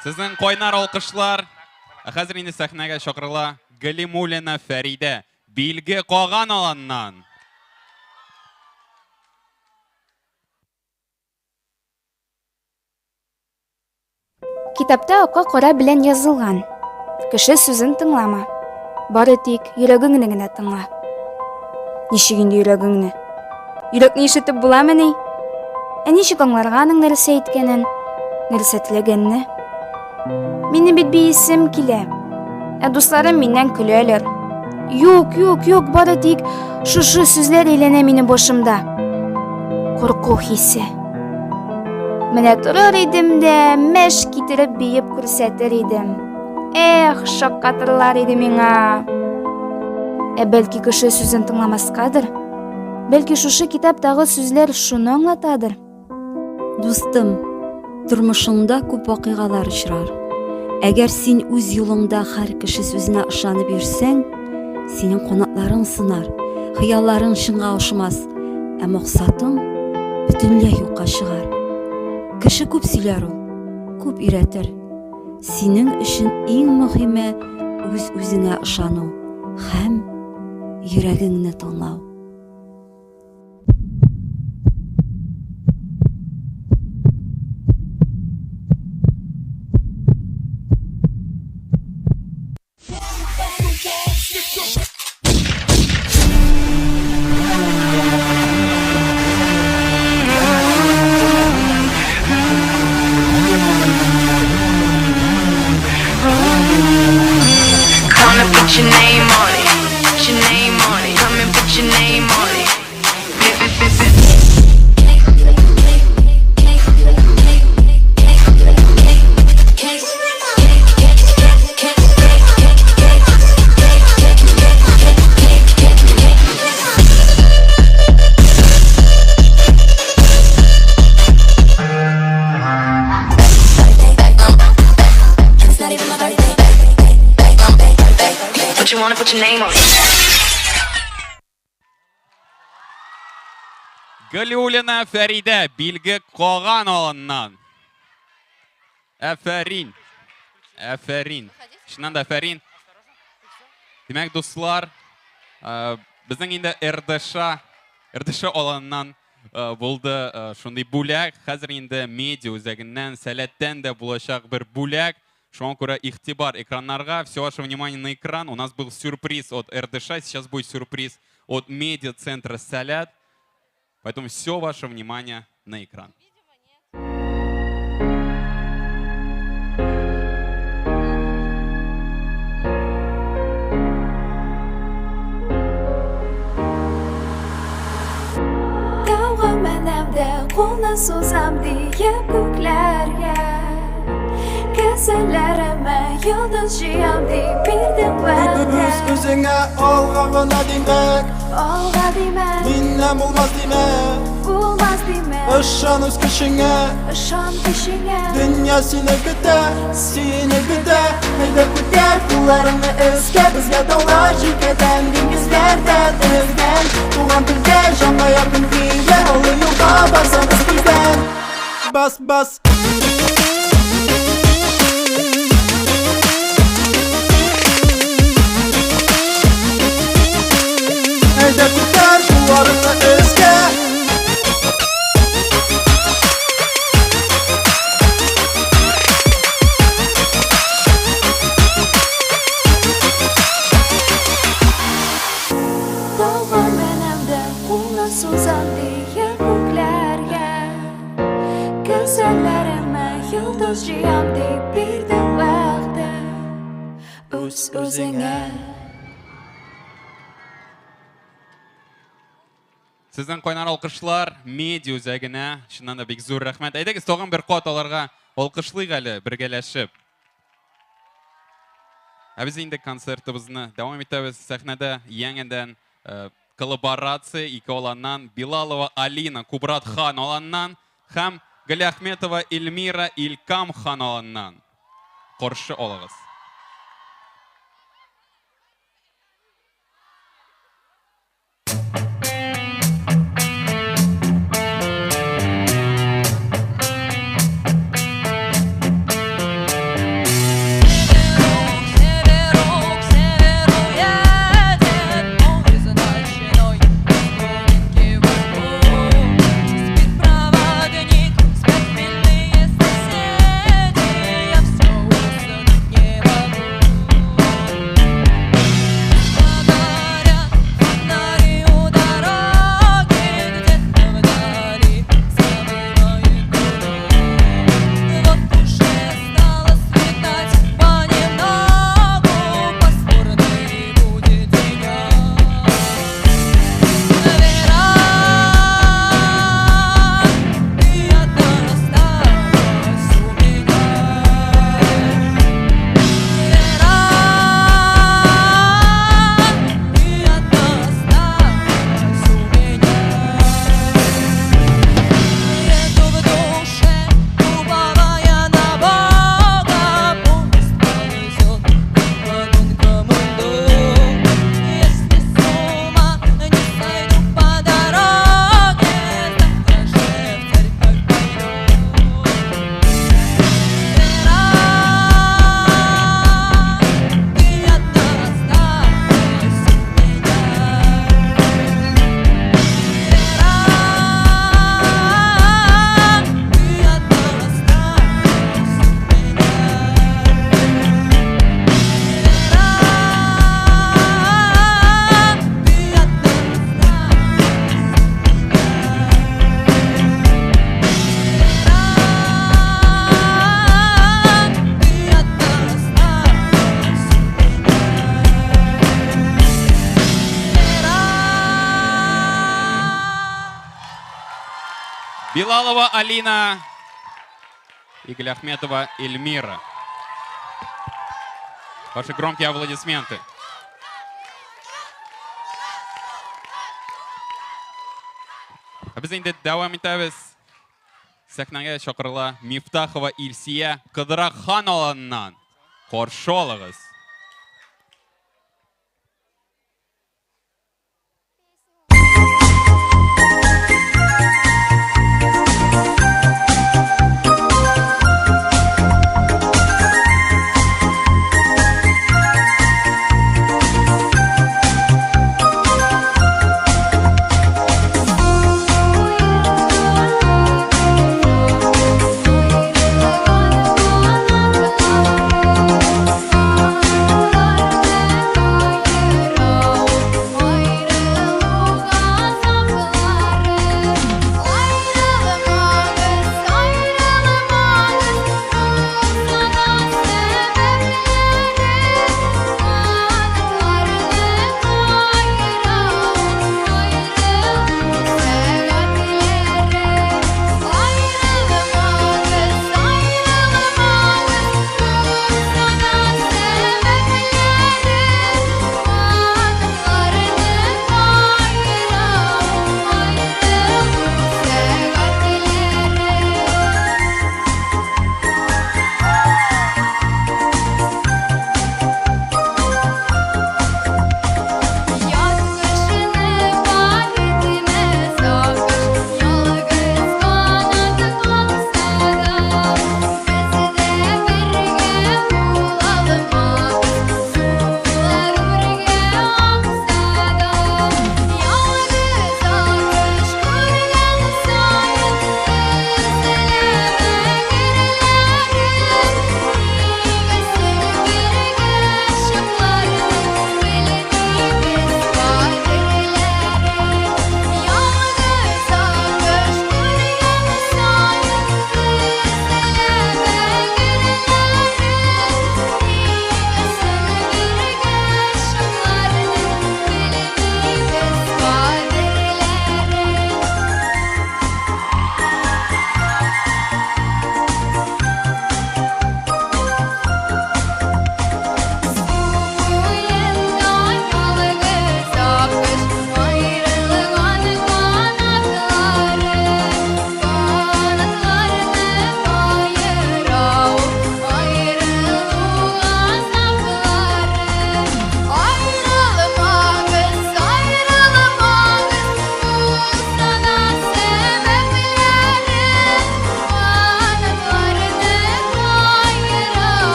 Сезнең кайнар алкышлар. Ә хәзер инде сәхнәгә чакырыла Галимуллина Фәридә, Билге Каган аланыннан. Китапта акка кара белән язылган. Кеше сүзен тыңлама. Бары тик йөрәгеңне генә тыңла. Ничек инде йөрәгеңне? Йөрәкне ишетеп буламыни? Ә ничек аңларга аның нәрсә әйткәнен, нәрсә теләгәнне? Минем бит биисем килә. Ә дусларым миннән көләләр. Юк, юк, юк, бары тик шушы сүзләр әйләнә минем башымда. Курку хисе. Менә торыр идем дә, мәш китереп биеп күрсәтер идем. Эх, шаккатырлар иде миңа. Ә бәлки кеше сүзен тыңламаскадыр? Бәлки шушы китаптагы сүзләр шуны аңлатадыр? Дустым, тормышыңда күп вакыйгалар очрар. Әгәр син үз юлыңда һәр кеше сүзенә ышанып йөрсәң, синең канатларың сынар, хыялларың чынга ашмас, ә максатың бөтенләй юкка чыгар. Кеше күп сөйләр ул, күп өйрәтер. Синең өчен иң мөһиме үз-үзеңә ышану һәм йөрәгеңне тыңлау. Put your name on it. Put your name on it. Come and put your name on it. Bip, bip, bip, bip. But you wanna put your name on it. Галиуллина Фәридә, Билге Каган аланыннан. Әфәрин. Әфәрин. Чыннан да әфәрин. Димәк, дуслар, э, безнең инде РДШ, РДШ аланыннан э, булды э, шундый бүләк. Хәзер инде медиа үзәгеннән, Сәләттән дә булачак бер бүләк. Шуңа күрә игътибар экраннарга, все ваше внимание на экран. У нас был сюрприз от РДШ, сейчас будет сюрприз от медиа-центра Сәләт. Поэтому все ваше внимание на экран. Тауга менәм дә кулны сузам диеп күкләргә. Кесәләремә йолдыз җыям дип бирдем вәгъдә. Үз-үзеңә алга гына димәк, Алга димә, миннән булмас димә. Булмас димә. Ышан үз көчеңә, Ышан көчеңә. Дөнья сине көтә, сине көтә. Әйдә күтәр кулларыңны өскә, безгә таулар җилкәдән, диңгезләрдән өзгән. Туган телгә җанга якын көйгә, олы юлга басабыз тиздән. Бас, бас. Әйдә күтәр кулларыңны өскә. Тауга менәм дә кулны сузам диеп күкләргә. Кесәләремә йолдыз җыям дип бирдем вәгъдә. Үз-үзеңә. Сезнең кайнар алкышлар медиа үзәгенә чыннан да бик зур рәхмәт. Әйдәгез тагын бер кат аларга алкышлыйк әле бергәләшеп. Ә без инде концертыбызны дәвам итәбез. Сәхнәдә яңадан э, коллаборация ике аланнан Билалова Алина Кубрат хан аланнан һәм Галиахметова Эльмира Илкам хан аланнан. Каршы алыгыз. Билалова Алина и Галиахметова Эльмира. Ваши громкие аплодисменты. Ә без инде дәвам итәбез. Сәхнәгә чакырыла Мифтахова Илсия Кыдырахан аланыннан. Каршы алыгыз.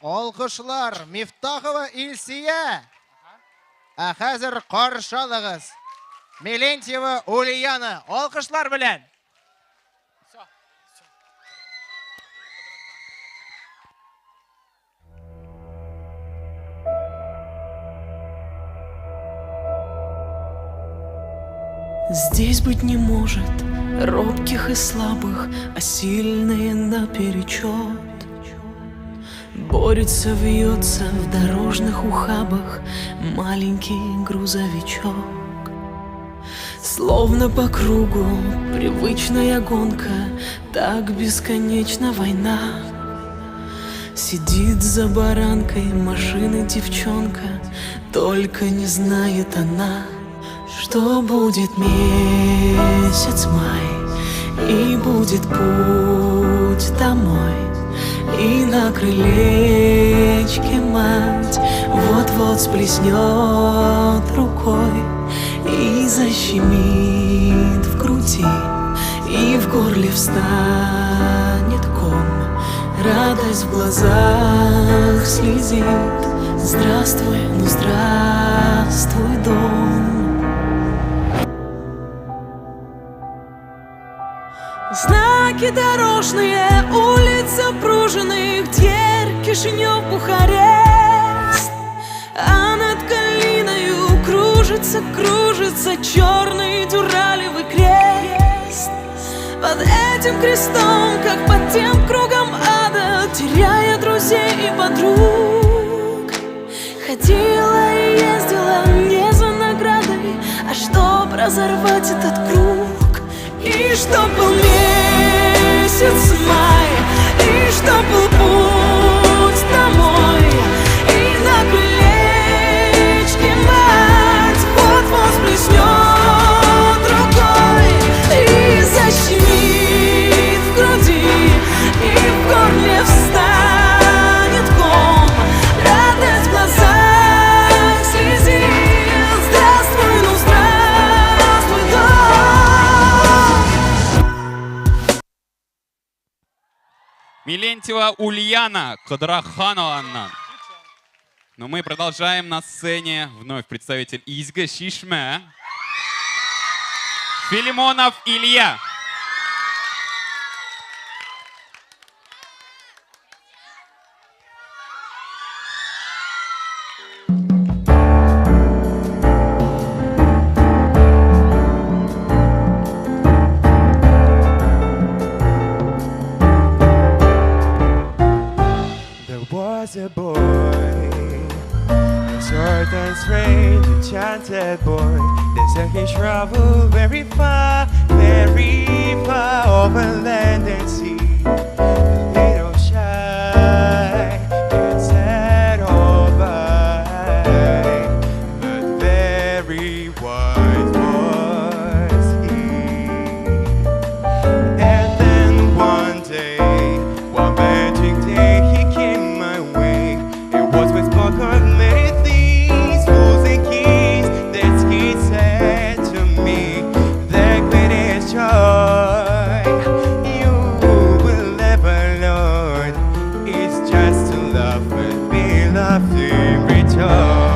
Алкышлар Мифтахова Илсия. Ә хәзер каршы алыгыз. Мелентьева Ульяна. Алкышлар белән. Здесь быть не может робких и слабых, а сильные наперечет. Борется, вьется в дорожных ухабах маленький грузовичок. Словно по кругу привычная гонка, так бесконечна война. Сидит за баранкой машины девчонка, только не знает она, что будет месяц май, и будет путь домой, и на крылечке мать вот-вот сплеснет рукой и защемит в груди, и в горле встанет ком, радость в глазах слезит. Здравствуй, ну здравствуй, дом. Знаки дорожные, улица пруженных, дверь, Кишинев, Бухарест. А над Калиною кружится, кружится черный дюралевый крест. Под этим крестом, как под тем кругом ада, теряя друзей и подруг, ходила и ездила не за наградой, а чтоб разорвать этот круг. И чтоб был месяц май, и чтоб был путь домой, и на крылечке мать вот-вот всплеснет рукой и защемит в груди, и в горле встанет ком, радость в глазах слезит. Здравствуй, ну здравствуй, дом. Милентьева Ульяна Кадрахановна. Но мы продолжаем на сцене. Вновь представитель Изге Чишмә. Филимонов Илья. There was a boy, a certain strange enchanted boy. They said he traveled very far over land and sea. A little shy and sad all by, but very wise was he. And then one day, one magic day, he came my way. It was with spark of many things, fools and kings, that he said to me, the greatest joy you will ever learn is just to love and be loved in return.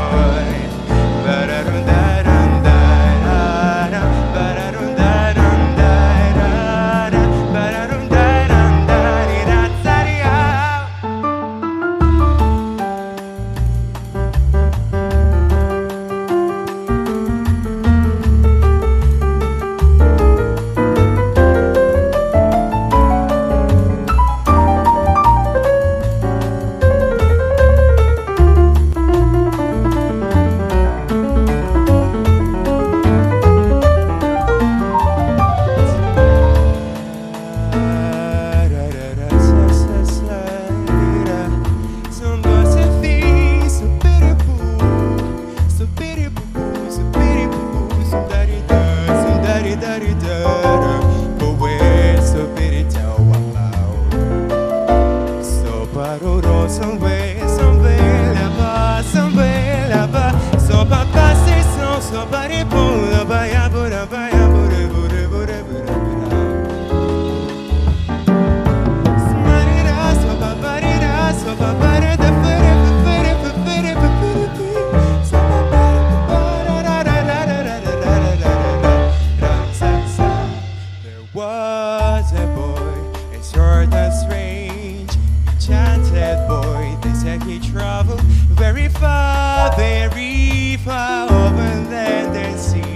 There was a boy, a sort of strange, enchanted boy. They said he traveled very far over land and sea.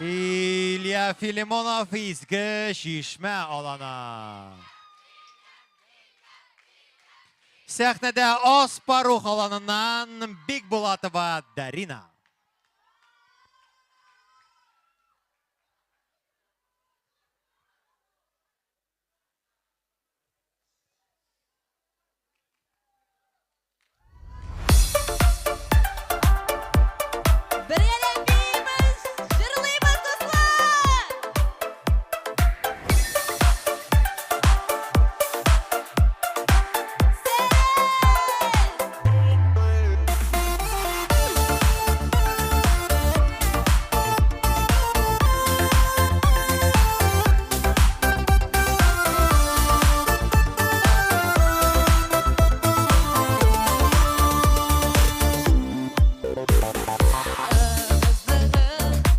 Илья Филимонов, Изге Чишмә аланы. Сәхнәдә Аспарух аланыннан Бикбулатова Дарина. Бергәләп биибез, җырлыйбыз, дуслар!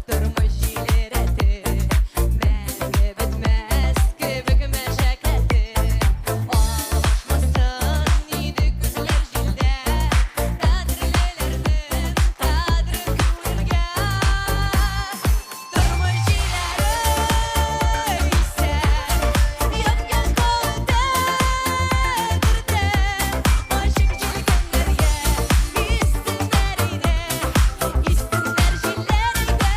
Тормыш җиле рәте, мәңге бетмәс кебек мәшәкате. Алмашмасын иде күзләр җилдә, кадерлеләрнең кадре күңелгә. Тормыш җилләре исә, як-якка үтә, төртә. Ачык җилкәннәргә истеннәр иде, истеннәр җилләр иде.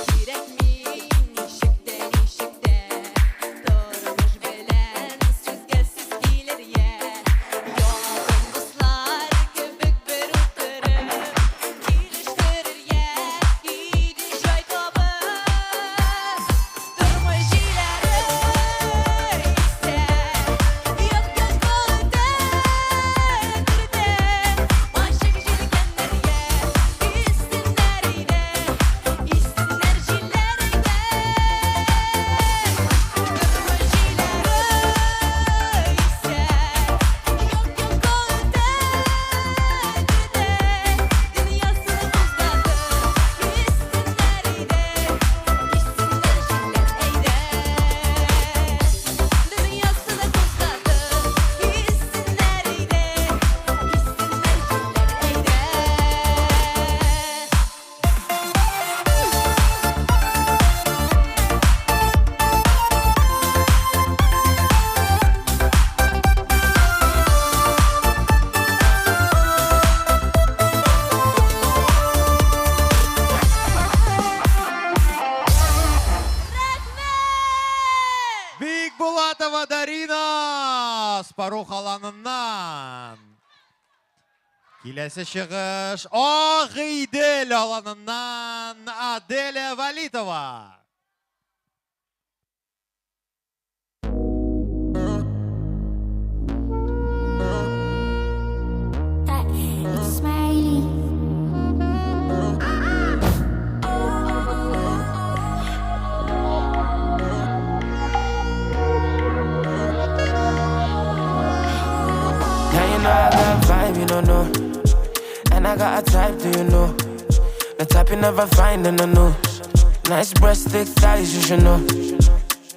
Кирәкми ничек тә, ничек тә тормыш белән сүзгә сүз килергә. Якын дуслар кебек бер утырып килештерергә иде җай табып. Тормыш җилләре исә, як-якка үтә, төртә. Ачык җилкәннәргә истеннәр иде, истеннәр җилләр иде. Тормыш җилләре исә, як-якка үтә, төртә. Дөньясын кузгатып, истеннәр иде, истеннәр җилләр әйдә. Дөньясын кузгатып, истеннәр иде, истеннәр җилләр әйдә. Бикбулатова Дарина Аспарух аланыннан. Киләсе чыгыш Агыйдел аланыннан Аделя Валитова. It's Smiley. Now you know I got vibe, you don't know. And I got a type, do you know? The type you never find in the news. Nice breasts, thick thighs, you should know.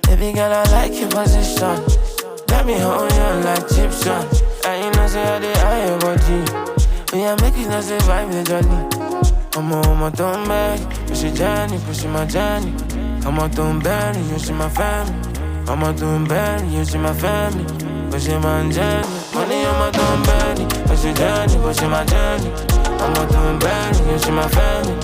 Baby girl, I like your position. Let me hold you like Egyptian. And you know say I dey high your body. We are making us survive the jolly. I'm on my dumb bag, push your journey, push my journey. I'm on dumb bag, you see my family. I'm on dumb bag, you see my family. Push my journey, money on my dumb bag, push your journey, push my journey. I'm on dumb bag, you see my family.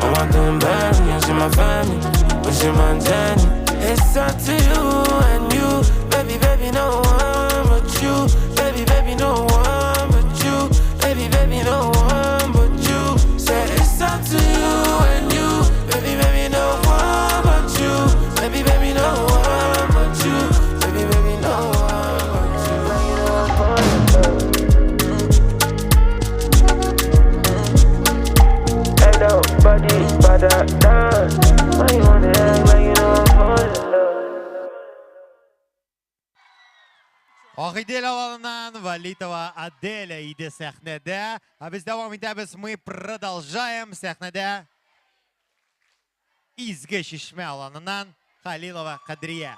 I'm on dumb bag, you see my family. Push my journey. It's up to you and you, baby, baby, no one but you, baby, baby, no one but you, baby, baby, no one but you. Said it's up to you and you, baby, baby, no one but you, baby, baby, no one but you, baby, baby, no one but you. Ain't nobody better than. Why you wanna act like you know I'm falling in love? Агыйдел аланыннан Валитова Аделя иде сәхнәдә. Ә без дәвам итәбез. Мы продолжаем сәхнәдә. Изге Чишмә аланыннан Халилова Кадрия.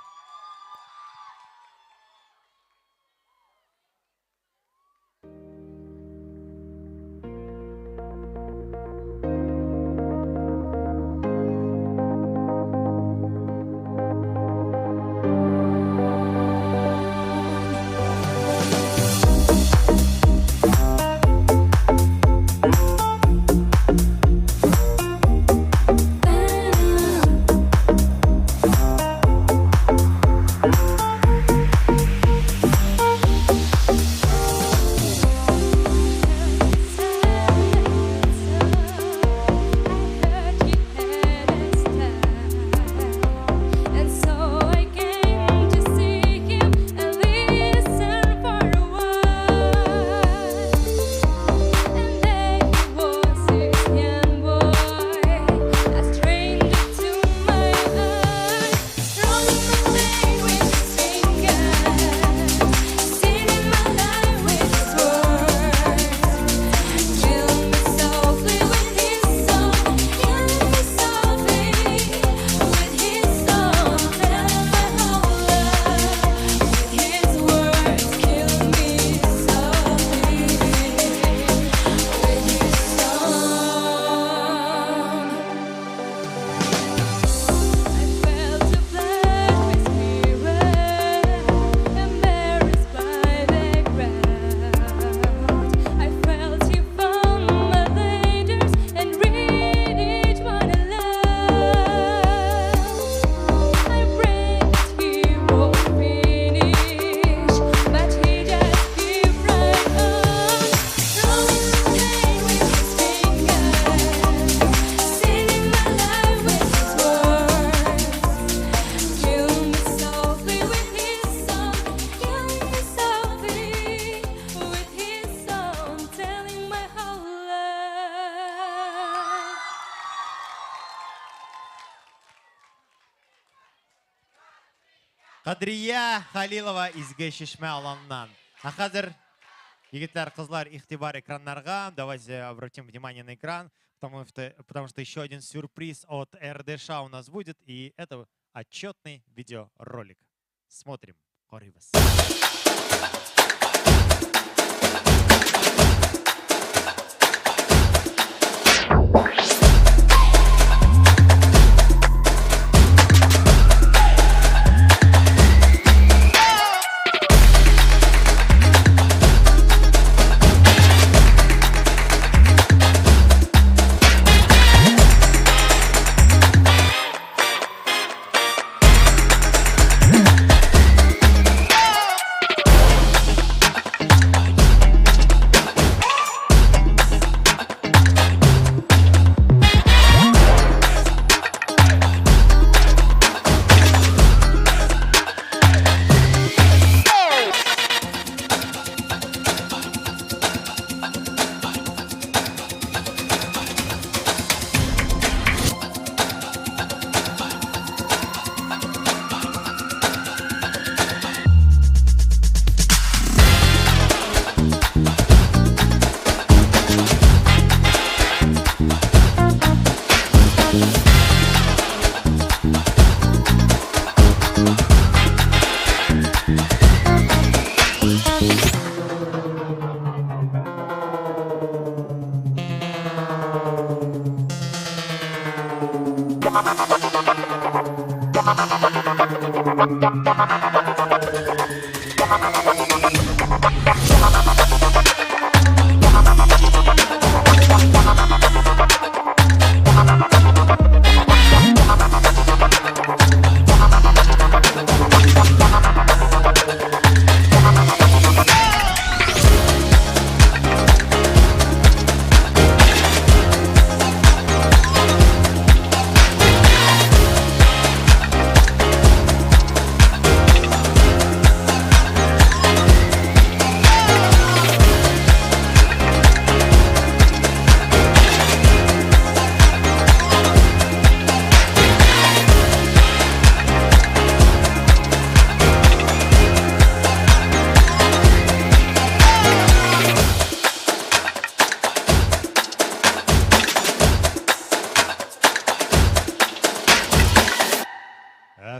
Кадрия Халилова Изге Чишмә аланыннан. Ә хәзер, егетләр, кызлар, игътибар экраннарга. Давайте обратим внимание на экран, потому что еще один сюрприз от РДШ у нас будет, и это отчетный видеоролик. Смотрим. Карыйбыз.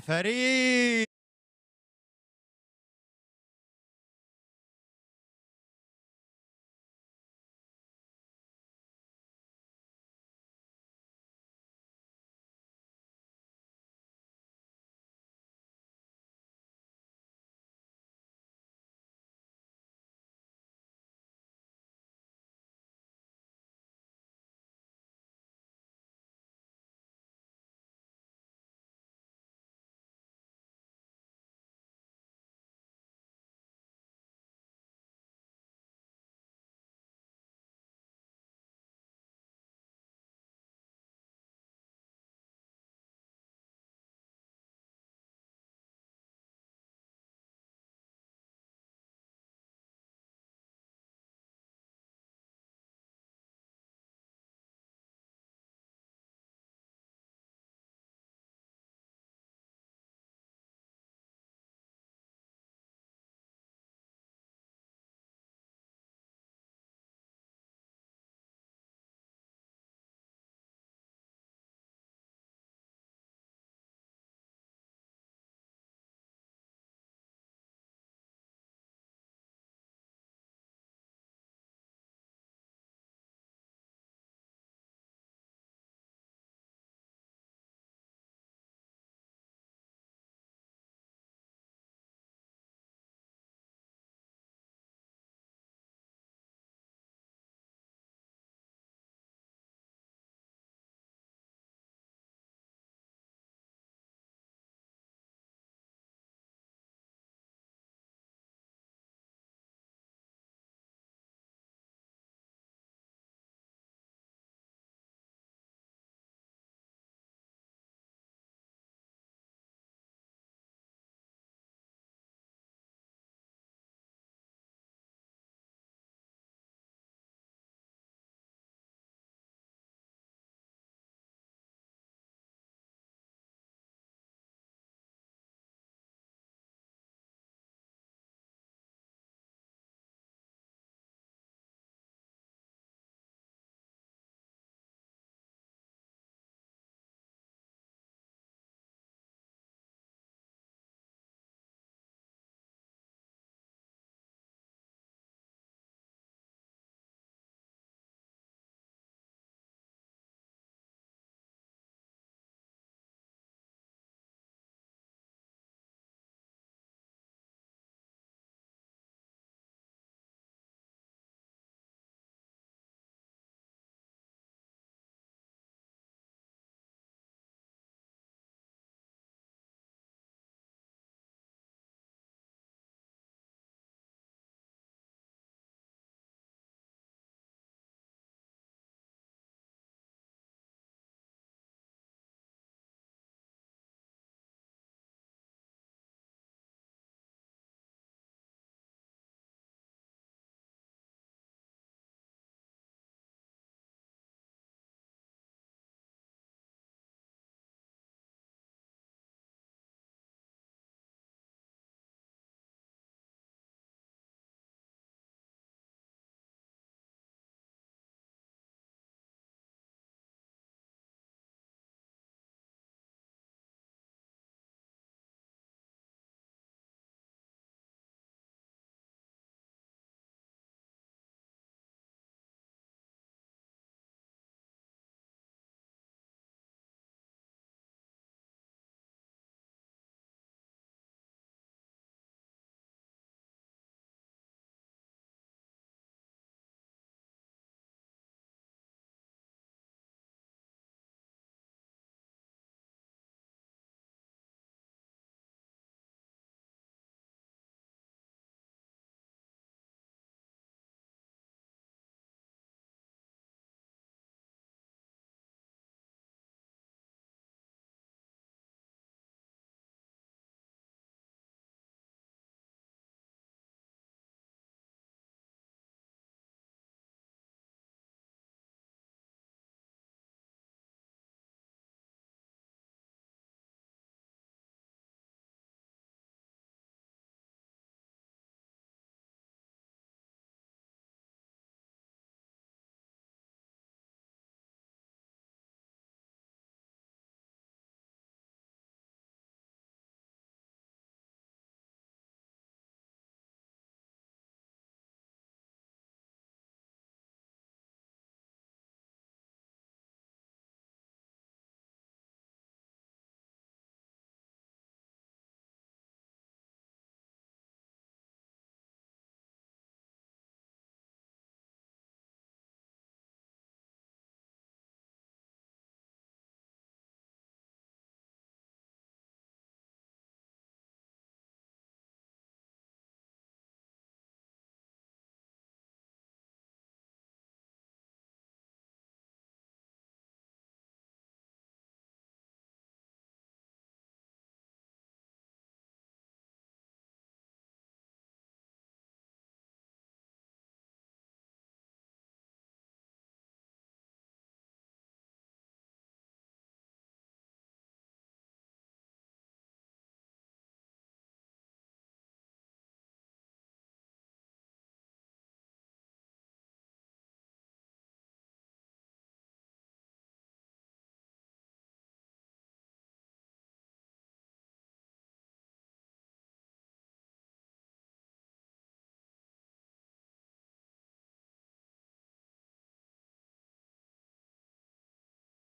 Афәрин!